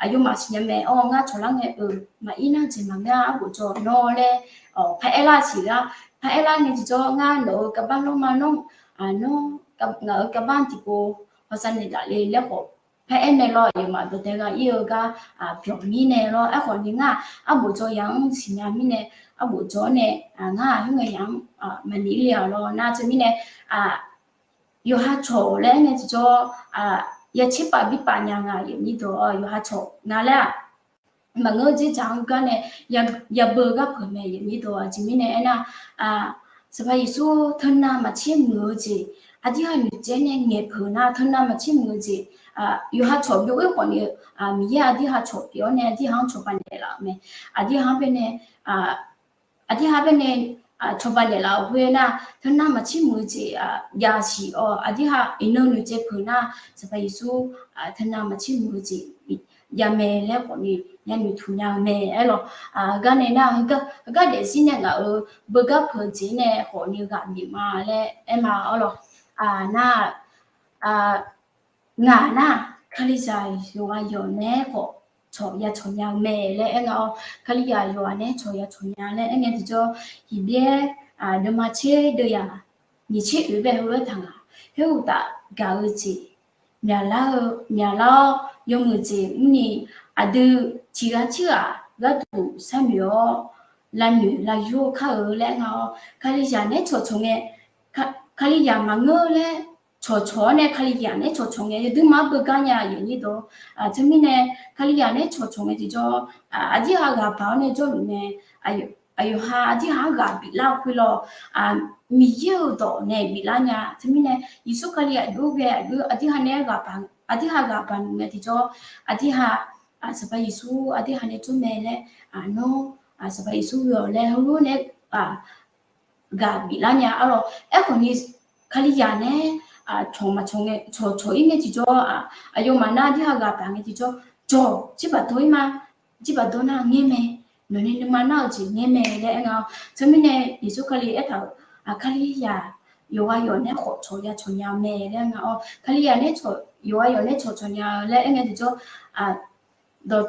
aqyawfmaf siqnya mae-awr, ngar cawq lar ngae-eu maqir nar jeq maqngeur-a, arbof jawr nawr laer, par aer lar siq lar, par aer lar ngae tiqjawr, ngar nawq-euq garbar lawr ma, nawr, nawr, ngaq-euq garbar tiqpov hawsav naeq laf le laer khawf, par aer mae lawr, aqyawfmaf dawqdae ghaq-ir-eu gar byawq mirnae lawr. Aerkhawf ni ngar-aq arbof jawr yaq-anr siqnya mirnae, arbof jawr-awr nae, ngar-aq khoerngae yaq-anr maqnir le-a lawr. Nar teumirnae, yawqha cawq laer aer ngae tiqjawr, ya tserpav birpav nya nga, yawnyir deuq, yawqha cawq nga laer-aq, maqngeur dzerdzaq-anr gar nae yabeu gar peuq mae, yawnyir deuq. Aqjeq mirnae aernar, Sanqpaq Yeqsur teunav maqtser muiq-eu jeq, aqdirghaq noeqtsaev nae ngaeqpeuq nar teunav maqtser muiq-eu jeq, yawqha cawq byov-ir khawf ni, Miqyaer aqdirghaq cawq pyeuf-awr nae aqdirghaq-anr cawba naeqlaf-euq mae. Aqdirghaq-anr baenae, aqdirghaq baenae cawba naeqlaf-euq khoer nar, teunav maqtser muiq-eu jeq jav siq-awr, aqdirghaq iqnan noeqtsaev peuq nar, Sanqpaq Yeqsur teunav maqtser muiq-eu jeq jav mae laer khawf ni ya noeqtmq nya-eu mae. Aerlawq, heugar nae nar, heugar daefzir nae ngaq-euq beugar peuq-eu jeq nae khawf ni ghaq bif ma laer aer ma. Aerlawq, nar, ngaq nar, Kalizaq yawqghaq yawq nae khawf cawq ya cawq nya-eu mae laer aer nga-awr, Kalizaq yawqghaq nae cawq ya cawq nya laer aer ngae tiqjawr, Heqbyaer deuvma tser deuvyaq nyiq tser oeq bae heulof-aer taq nga. Khoeruqtaf gaq-eu jeq myaqlar-eu, myaqlar-awr yawmuiq jeq mrni, aqdui tiqghaq tirghaq gharduq sharnoeq-awr lavnoeq lavyur kar-eu laer aer nga-awr, Kalizaq nae cawqcawq ngae, Kalizaq maqngeur laer cawqcawq-awr nae Kalizaq nae cawqcawq ngae yawduirma-anr beugar nya, yawnyir deuq. Teumirnae Kalizaq nae cawqcawq ngae tiqjawr, aqdirghaq ghaq baq-awr nae jawrluf mae. Aqyawf, aqyawf ha aqdirghaq-anr ghaq biflar-eu khoer lawr, Miqyaer-euq dawq nae biflar nya. Teumirnae Yeqsur Kali aqjox ghae aqjox aqdirghaq nae ghaq baq, aqdirghaq ghaq baq nmr ngae tiqjawr, aqdirghaq, Sanqpaq Yeqsur aqdirghaq nae jawr mae laer, nawr, Sanqpaq Yeqsur ghoe-awq laer heulof nae ghaq biflar nya. Aerlawq, aerkhawf ni Kalizaq nae cawq maqcawq ngae, cawqcawq-ir ngae tiqjawr, aqyawfmaf nar aqdirghaq ghaq baq ngae tiqjawr, cawq jirbaq dawr-ir ma. Jirbaq dawr nar ngaer mae. Nawqnae nuima nar-eu jeq ngaer mae laer aer nga-awr, teumirnae Yeqsur Kali aertaq-euq, Kalizaq yawqghaq yawq nae khawf cawq ya cawq nya-eu mae laer aer nga-awr, Kalizaq nae cawq, yawqghaq yawq nae cawqcawq nya-eu laer aer ngae tiqjawr, dawq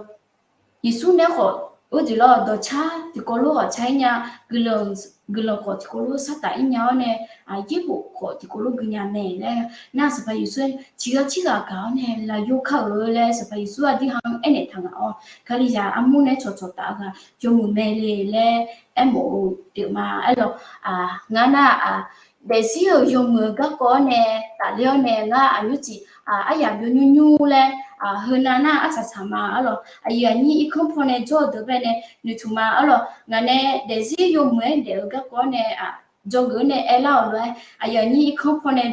Yeqsur nae khawf, ur jeq lawr dawqcar tiqkawv lof khawf car-ir nya, guiqlanq khawf tiqkawv lof sar taf-ir nya-awr nae, yaerbof khawf tiqkawv lof gui nya mae laer nar, Sanqpaq Yeqsur tiqghaq tirghaq gaq-awr nae lavyor kar-eu laer Sanqpaq Yeqsur aqdirghaq-anr aernaeq taq ngaq-awr, Kalizaq armur nae cawqcawq taf-eu ghaq yawmuiq mae le laer aermawf-eu pyeuf ma. Aerlawq, ngar nar, daefzir-euq yawmuiq-eu garkawv-awr nae tafler-awr nae ngar aqnymr tiq aryaq byov nymr nymr laer, heunav nar arsaq saq ma. Aerlawq, aqyuif aqnyir irkanr pawnae jawr-eu deuq baenae noeqtmq ma. Aerlawq, ngaq nae daefzir yawmuiq-aer daef-eu garkawv-awr nae, dzawgeuf-awr nae aerlar-euq lof-aer, aqyuif aqnyir irkanr pawnae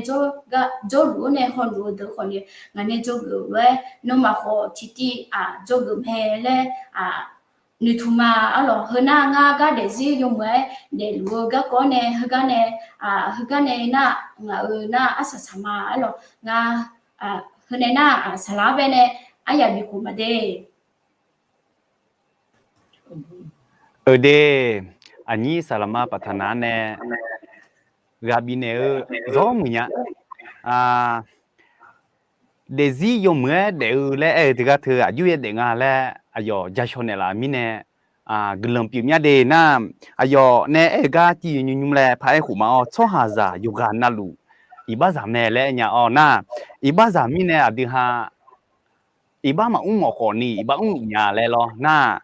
jawrluf-awr nae hawluf-eu deuq khawf ni, ngaq nae dzawgeuf-euq lof-aer nawmaf khawf tiqtiv dzawgeuf mae laer noeqtmq ma. Aerlawq, heunar ngar gar daefzir yawmuiq-aer daefluf-eu garkawv-awr nae heugar nae, heugar nae nar ngaq-euq nar arsaq saq ma. Aerlawq, ngar heunae nar saqlaq-anr baenae aryaq bikhof ma de. Euq de, aqnyir saqlaqma paqtaqnaq-anr nae ghaq bifnaeq-eu zawr muiq nya. Daefzir yawmuiq-aer daef-eu laer aer-eu teugar teu aqjox yaer daef nga laer aqyawf ja shaw naeqlaf mirnae, guiqlanq pyeuf mya de nar, aqyawf nae aer-eu gar civ nymr nymr laer paq-aer khof ma-awr, tsawrhaqzaq yawqghaq navluf iqbaxzaq mae laer aer nya-awr nar, iqbaxzaq mirnae aqdui ha iqbax maqmr mawf khawf ni iqbax mrluf nya laer lawr nar,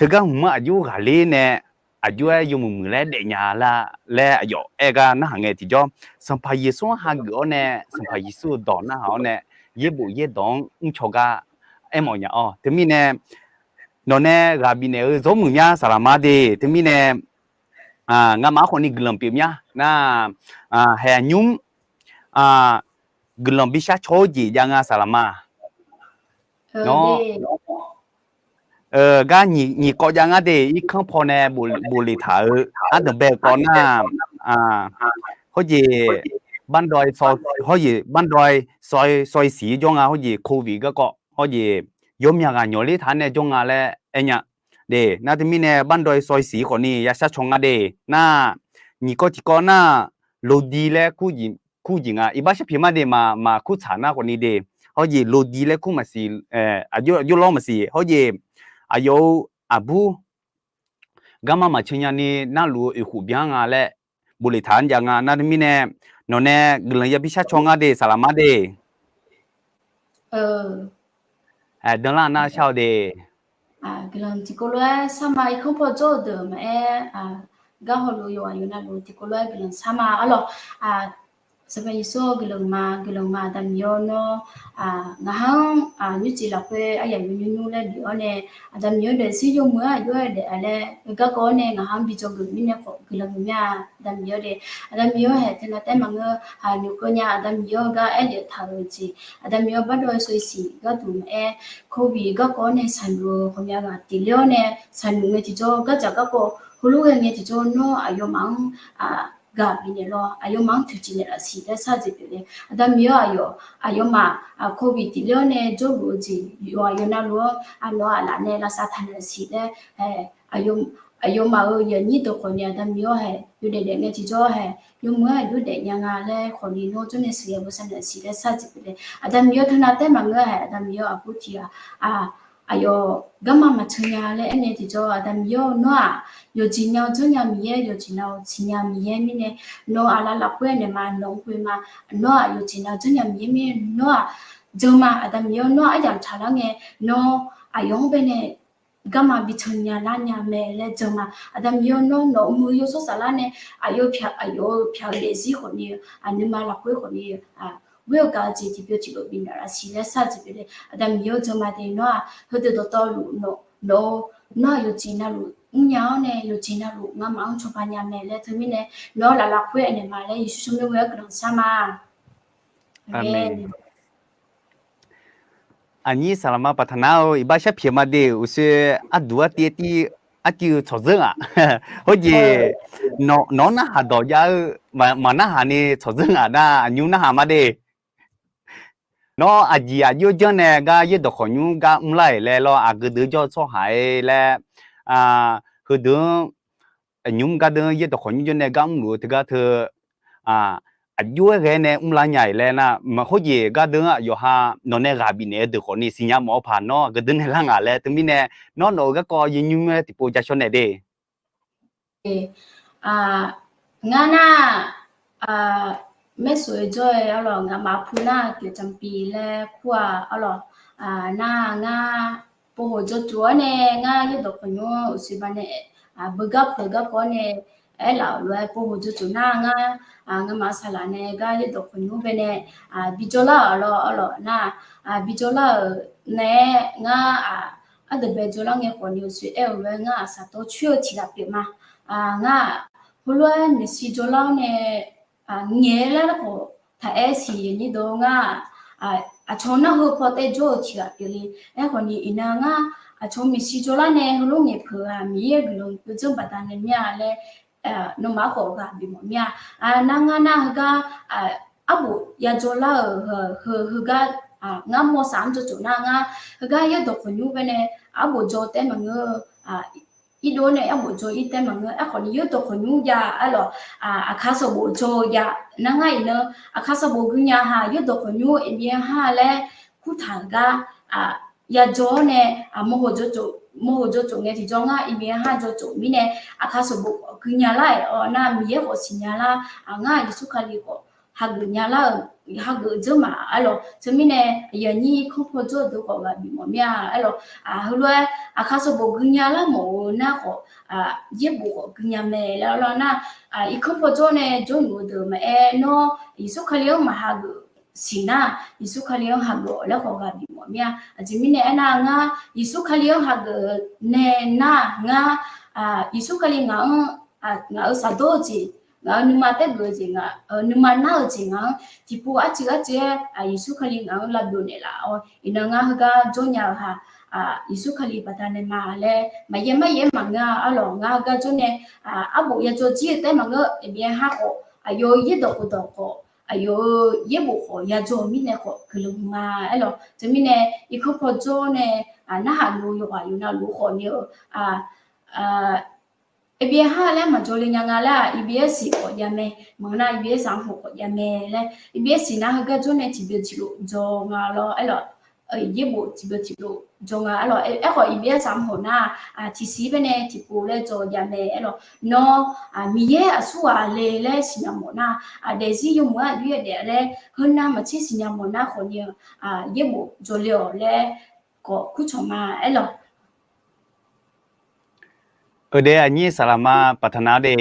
teugar hmq-anr aqjox ghaqler nae, aqjox-aer yawmuiq muiq laer daefnya lar laer aqyawf aer gar narhaq ngae tiqjawr, Sanqpaq Yeqsur-anr hageuf-awr nae, Sanqpaq Yeqsur-euq dawq narhaq-awr nae, yaerbof yaerdawq-anr mrcaw gar aermawf nya-awr. Teumirnae, nawqnae ghaq bifnaeq-eu zawr muiq mya saqlaqma de. Teumirnae, ngamaf-anr khawfni guiqlanq pyeuf mya nar, haeq aqnymr guiqlanq bishar caw-eu jeq jav nga saqlaqma. Nawr, gar nyiq kawv jav ngar de, irkanr paw nae bof leftaq-eu ardanqbae-eu kawv nar, hawjeq, hawjeq bardawv sawq-ir siq-ir jawr nga, hawjeq covid garkawv hawjeq yawmyaq ghaq nyawq ler taq-anr nae jawr nga laer aer nya de. Nar teumirnae bardawv sawq-ir siq khawfni yashar caw ngar de. Nar, nyiq kawv tiq kawv nar, lodi laer kur jeq nga. Iqbax sharpyaeq ma de, maqmaf kurtsaq nar khawfni de. Hawjeq lodi laer kur maqsiq, aqjox lawr maqsiq. Hawjeq, aqyawf-eu aqbur garma maqcan nyani narluf-eu oeqkhof byan nga laer bof leftaq-anr jav nga. Nar teumirnae, nawqnae guiqlanq yabi shar caw ngar de saqlaqma de. Danlar nar shar-eu de. Guiqlanq tiqkawv lof-aer sarma, irkanr paw jawr-eu deuq maqaer, gar hawluf yawqghaq yawqnavluf tiqkawv lof-aer guiqlanq sarma arlawq. Sanqpaq Yeqsur guiqlanq ma, guiqlanq ma Aqda Miqyaer nawr, ngaq ha-anr nymrcif lafkhoer aryaq yawnymr nymr laer bif-awr nae, Aqda Miqyaer daefzir yawmuiq-aer aqjox-aer daef-a laer garkawv-awr nae ngaq ha-anr bi dzawgeuf mirnae khawf guiqlanq maqmya Aqda Miqyaer de. Aqda Miqyaer haeq teunav taer maqngeur, noeqkeuv nya Aqda Miqyaer-eu gar aerdaef taq-euq jeq, Aqda Miqyaer bardawv-eu sawq-ir siq gharduq maqaer, covid garkawv-awr nae saqnoeq-eu ghawqmya ghaq tiqler-awr nae saqnoeq ngae tiqjawr, gardzaq garkawv heulof ghae ngae tiqjawr, nawr aqyawfmaf-anr ghaq bifnaeq lawr, aqyawfmaf-anr toeqciv naeqlaf siq laer shar-eu jeq pyeuf le. Aqda Miqyaer aqyawf, aqyawfmaf covid tiqler-awr nae jawrluf-eu jeq yawqghaq yawqnavluf-anr aqnawq-eu aqlaf nae lavsav taq naeq siq laer, aqyawfmaf-euq yaqnyir deuq khawfni Aqda Miqyaer haeq yawdaef daef ngae tiqjawr haeq yawmuiq-aer aqjox daef nya nga laer khawfni nawr jawrnae sheuqghae bosav naeq siq laer shar-eu jeq pyeuf le. Aqda Miqyaer teunav taer maqngeur haeq, Aqda Miqyaer aqbur tiq ghaq aqyawf garma maqcan nya laer aernaeq tiqjawr, Aqda Miqyaer-eu nawr-aq, yawqjeq nya-eu janrnya Miqyaer, yawqjeq nya-eu siqnya Miqyaer mirnae, nawq-eu aqlaf lafkhoer naeq ma, nawq-anr khoe ma, nawr-aq yawqjeq nya-eu janrnya Miqyaer mirnae, nawr-aq jan ma, Aqda Miqyaer nawr-aq aryamq taq lar ngae, nawr aqyawf-anr baenae garma bi can nya lar nya mae laer jan ma. Aqda Miqyaer nawr nawq-euq muiq-eu yawshawr saflar nae aqyawf-eu pyaq, aqyawf-eu pyaq-eu daefzir khawfni, aqnuima lafkhoer khawfni, ghoer-eu gaq-eu jeq tiqbyan tiqlof bifnaeq laf siq laer shar-eu jeq pyeuf le. Aqda Miqyaer jan ma de, nawr-aq heudeuq dawqtawvluf nawq, nawq-eu, nawr-aq yawqjeq navluf mrnya-awr nae yawqjeq navluf ngamaf-anr cawba nya mae laer teumirnae, nawq-eu laflaf khoer aernaeq ma laer Yeqsur tsawrmyanr ghoe-aer guiqlanq shar ma. Aqmeq. Aqnyir saqlaqma paqtaq nar-eu iqbax sharpyaeq ma de, uqshoe arduq artiv artiv, artiv-eu tsawqdzeur ngaq. Hawjeq, nawq-anr narhaq dawq jav-eu, maqnarhaq ni tsawqdzeur ngaq nar aqnymr narhaq ma de. Nawr aqjeq aqjox janr nae gar yaerdawq khawqnymr gar mrlar-iq laer lawr, aqgeu deuq jawr-eu tsawrhaq-aer laer, heudeuq-anr aqnymr gar deuq-anr yaerdawq khawqnymr jawr nae gar mrluf-eu teugar teu, aqjox-aer ghae nae mrlar nya-iq laer nar, hawjeq gar deuq-anr aqyawf ha nawq nae ghaq bifnaeq-eu deuq khawfni siqnya mawf-eu paq nawr aqgeu deuq nae lar ngaq laer teumirnae, nawr nawq-euq garkawv yawnymr-aer tiqpov ja shawr naeq de. Ngar nar, maershof-eu jawr-eu arlawq, ngamaf pu nar Pyeuf Canpiv laer kur-aq arlawq, nar ngar povhoq jawrtsof-awr nae ngar yaerdawq khawqnymr uqshoe baqdanae beugar peuq garkawv-awr nae aerlaf-euq lof-aer povhoq jawrtsof nar ngar, ngamaf saqlaq nae gar yaerdawq khawqnymr baenae bijawr lar-euq arlawq, arlawq nar, bijawr lar-euq naeq-aer ngar ardeuq bae jawrlar ngae khawfni uqshoe aer-euq lof-aer ngar aqsaq tawv coer-eu tiq ghaq pyeuf ma. Ngar-aq, heulof-aer maeqshi jawrlar-awr nae ngaeq-aer lar khawf taq aer siq nyir deuq ngar-aq, aqcawq nar heu paw taev jawr-eu tiq ghaq pyeuf le. Aerkhawfni iqnan ngar aqcawq maeqshi jawrlar nae heulof ngaeq peuq-aq Miqyaer-euq guiqlanq keuv dzanr baqdanae mir-a laer, nawmaf-anr khawf ghaq bifmawf mir-a. Nar ngar nar heugar arbof yajawr lar-euq heu, heugar ngar mawrsaq-anr jawrtsof nar ngar heugar yaerdawq khawqnymr baenae arbof jawr taef maqngeur, irdov nae arbof jawr-ir taef maqngeur. Aerkhawfni yaerdawq khawqnymr jav arlawq, aqkar sanqbof jawr-eu jav nar ngar iqnan aqkar sanqbof guinya ha yaerdawq khawqnymr iqbyaer ha laer kurtaq-euq gar yajawr-awr nae mawrhoq jawrtsof ngae tiqjawr ngar iqbyaer ha jawrtsof mirnae aqkar sanqbof guinya lar-iq-awr nar Miqyaer khawf siqnya lar, ngar Yeqsur Kali khawf hageuf nya lar-euq, hageuf dzeur ma aerlawq. Teumirnae aqyuif aqnyir irkanr paw jawr-eu deuq khawf ghaq bif mawf mir-a aerlawq. Heulof-aer aqkar sanqbof gui nya lar mawf-eu nar khawf, yaerbof khawf gui nya mae laer arlawr nar, irkanr paw jawr nae jawrluf-eu deuq maqaer, nawr Yeqsur Kali-anr maq hageuf siq nar, Yeqsur Kali-anr hageuf-awq laer khawf ghaq bif mawf mir-a. Aqjeq mirnae aernar, ngar Yeqsur Kali-anr hageuf nae nar, ngar Yeqsur Kali ngaq-anr, ngaq-euq shaqdawr-eu jeq, ngaq-euq nuima taergeuf-eu jeq, ngaq-euq nuima nar-eu jeq ngaq-anr tiqpov arcuiv arcuiv-aer Yeqsur Kali ngaq-anr lavbyov naeqlaf-awr, iqnan ngar heugar jawr nya-eu ha, Yeqsur Kali baqdanae ma laer maqyaer maryaer-aer maqngeur-a aerlawq. Ngar heugar jawr nae arbof yajawr jir-eu taef maqngeur, aqbyav ha khawf, aqyawf-euq yaerdawq khofdawq khawf, aqyawf-euq yaerbof khawf yajawr-eu mirnae khawf guiqlanq ma aerlawq. Teumirnae irkanr paw jawr nae narhaq luf-eu yawqghaq yawqnavluf khawf ni-eu, aqbyav ha laer maqjawr le nya nga laer-aq, E B S khawf jav mae, maqngeur nar E B S-anr hoq khawf jav mae laer, E B S nar heugar jawr nae tiqbyan tiqlof jawr nga lawr aerlawq. Yaerbof tiqbyan tiqlof jawr nga aerlawq. Aerkhawf E B S-anr hoq nar, tiqsiq baenae tiqpov laer jawr jav mae aerlawq. Nawr Miqyaer aqsurghaq le laer siqnya mawf nar, daefzir yawmuiq-anr aqjox-aer daef laer heunav maqtser siqnya mawf nar khawf ni-eu, yaerbof jawr le-awq laer khawf kurcawq ma aerlawq. Eudae aqnyir saqlaqma baqtaq nav de,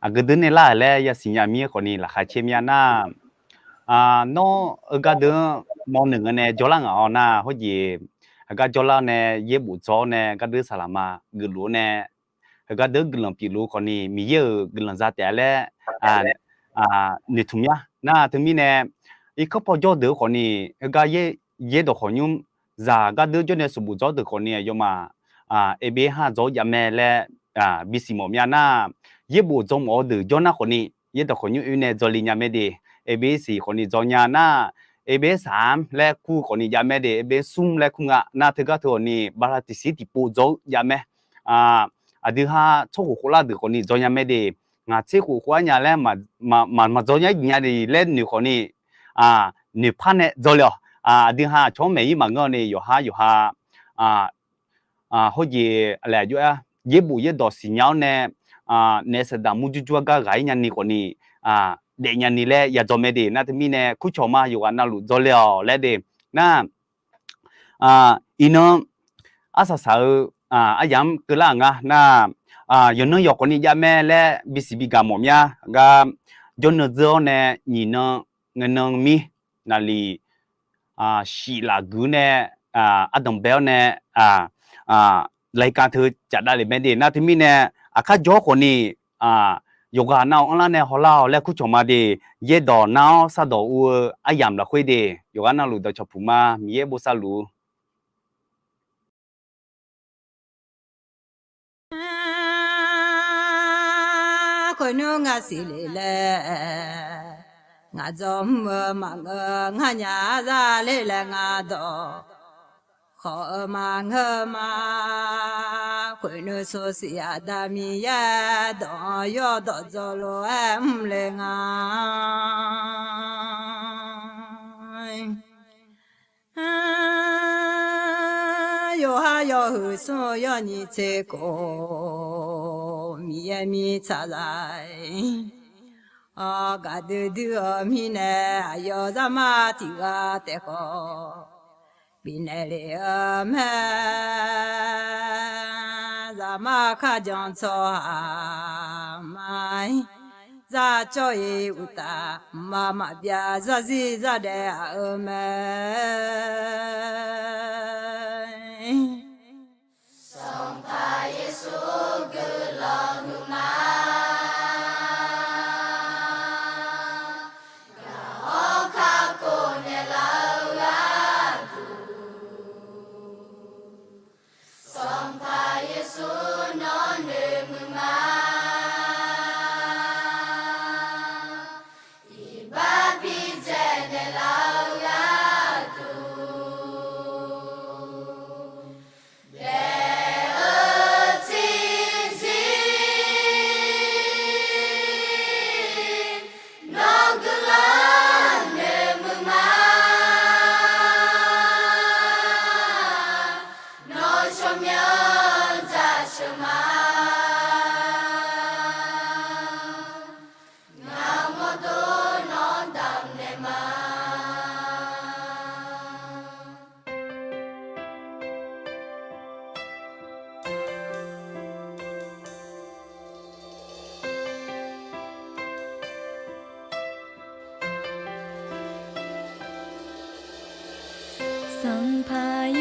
aqgeu deuq nae lar-euq laer yasiq nya mir-aer khawf ni laqkhaq caer mir-a nar, nawr heugar deuq-anr mawrnuiq nga nae jawrlar ngaq-awr nar, hawjeq heugar jawrlar-awr nae yaerbof dzaw-awr nae gardeuq saqlaqma geufluf-awr nae heugar deuq guiqlanq pyeufluf khawf ni Miqyaer-euq guiqlanq za taef-a laer noeqtmq mir-a. Nar teumirnae irkanr paw jawr deuq khawf ni heugar yaerdawq khawqnymr zaq gardeuq jawr nae sanqbof dzaw deuq khawf ni aqyawfmaf E B S-anr dzaw jav mae laer bisiq mawf mir-a nar, yaerbof dzaw mawf-eu deuq jawr nar khawf ni yaerdawq khawqnymr oe nae dzaw le nya mae de. E B S khawf ni dzaw nya nar, E B S saq-anr laer kur khawf ni jav mae de, E B S smr laer kur nga nar, teugar teu khawf ni bala tiqsiq tiqpov dzaw jav mae. Aqdui ha tsawrkhof khoflar deuq khawf ni dzaw nya mae de. Ngaq tser khof khof-aer nya laer maqdzaw nya-aer jeq nya de laer noeq khawf ni noeqpar nae dzaw le-awq. Aqdui ha aqcawq-anr maeq-ir maqngeur ni yawqhar yawqha hawjeq laeq jov-aer yaerbof yaerdawq siqnya-awr nae naef saqdaq murjur jur-aer gar ghaq-ir nyani khawf ni daef nyani laer yadzaw mae de. Nar teumirnae kurcawq ma yawqghaq navluf dzaw le-awq laer de. Nar iqnan arsaq saq-eu aryamq-anr keuvlar-euq nga nar, yawqnan yawq khawf ni jav mae laer bisiq bigaq mawf mir-a. Gar jawrnan dzeur-awr nae nyiq nan ngae nan mir naqliq shif laf guiq nae ardanq bae-awr nae รายการ teu cafdav lef mae de. Nar teumirnae aqkar jawr khawf ni yawqghaq nav-awq anrlar nae hawlar-awq laer kurcawq ma de. Yaerdawq nar-awr sardawq ur-eu aryamq lafkhoer de yawqghaq navluf dawqcawq puq ma. Miqyaer bosav luf-ur. Khoernmr ngaq siqle laer ngaq dzawr mr-eu maqngeur, nganyaf arzar ler laer ngaq dawq khawf-eu maqngeur ma. Khoernmr sawrsiq Aqda Miqyaer dawq-anr yawdawq dzaw lof-aer mr le nga. Yawqhar yawhuiq smr-eu yawnyir tser khof Miqyaer mirtsaq zaq-aer, gaqdui dui-eu mirnae aqyawf zaqmar tiq ghaq taef khawf bifnaeq lef-eu mae. Zaqmar kharjan tsawrhaq ma-ir, zar cawv-ir uqtaf, mqmaq maqbyav zarzir zardaef aq-eu mae. Sanqpaq Yeqsur guiqlanq nuima, gaq-awr kakhof naeqlaf-eu gharduq, Sanqpaq Yeqsur nawr noeqmuiq ma. Iqbax bidzaeq naeqlaf-eu gharduq,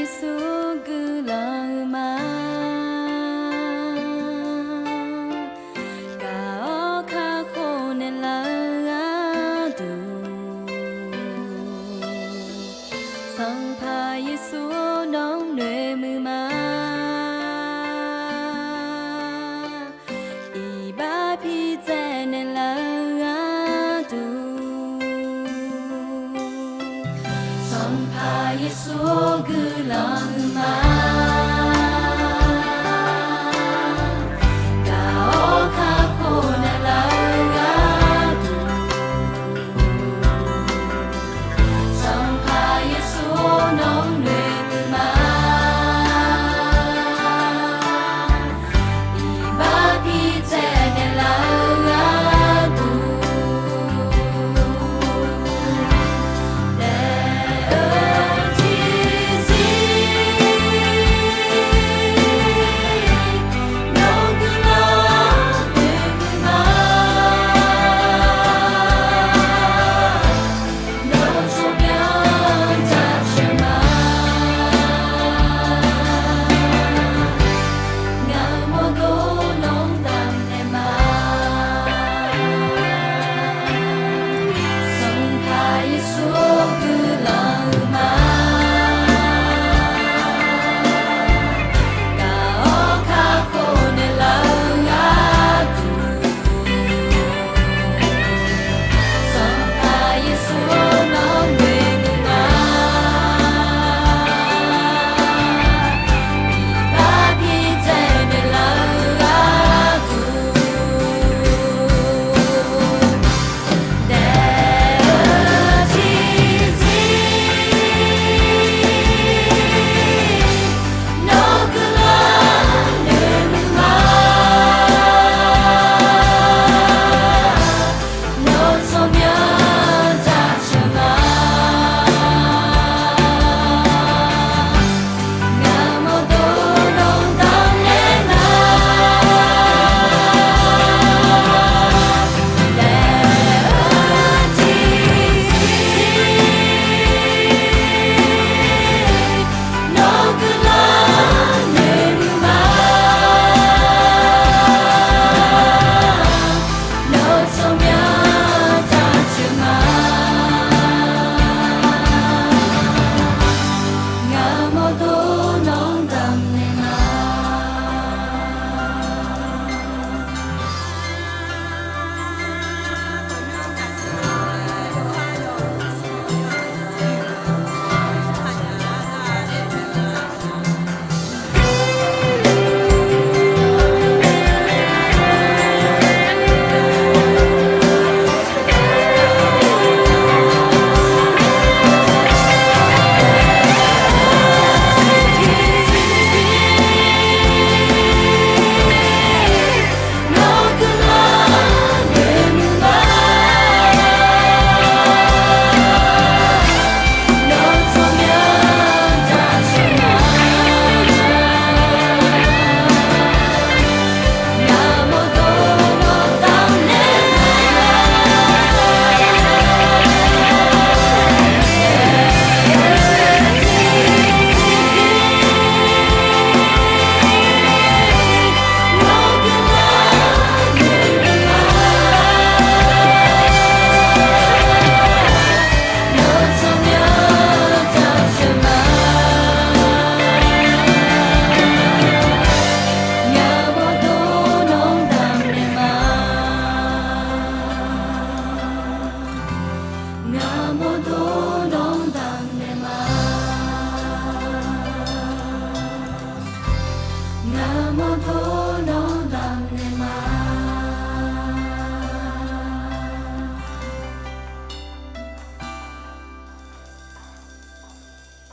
Yeqsur guiqlanq-eu ma. Gaq-awr kakhof naeqlaf-eu gharduq, Sanqpaq Yeqsur nawq-anr noeqmuiq ma. Iqbax pi tsaev naeqlaf-eu gharduq, Sanqpaq Yeqsur guiqlanq-eu ma. Gaq-awr kakhof naeqlaf-eu gharduq, Sanqpaq Yeqsur nawq-anr noeqmuiq ma. Iqbax pi tsaev naeqlaf-eu gharduq, daef-eu tiqzir nawr guiqlanq noeqmuiq ma. Nawr tsawrmyanr jaceuq ma. Ngaq mawrdov nawq-anr damnaeq ma. Sanqpaq Yeqsur guiqlanq-eu ma. Gaq-awr kakhof naeqlaf-eu gharduq, Sanqpaq Yeqsur nawq-anr noeqmuiq ma. Iqbax pi tsaev naeqlaf-eu gharduq, daef-eu tiqzir nawr guiqlanq noeqmuiq ma. Nawr tsawrmyanr jaceuq ma. Ngaq mawrdov nawq-anr damnaeq ma. Daef-eu tiqzir nawr guiqlanq noeqmuiq ma. Nawr tsawrmyanr jaceuq ma. Ngaq mawrdov nawq-anr damnaeq ma. Ngaq mawrdov nawq-anr damnaeq ma. Ngaq mawrdov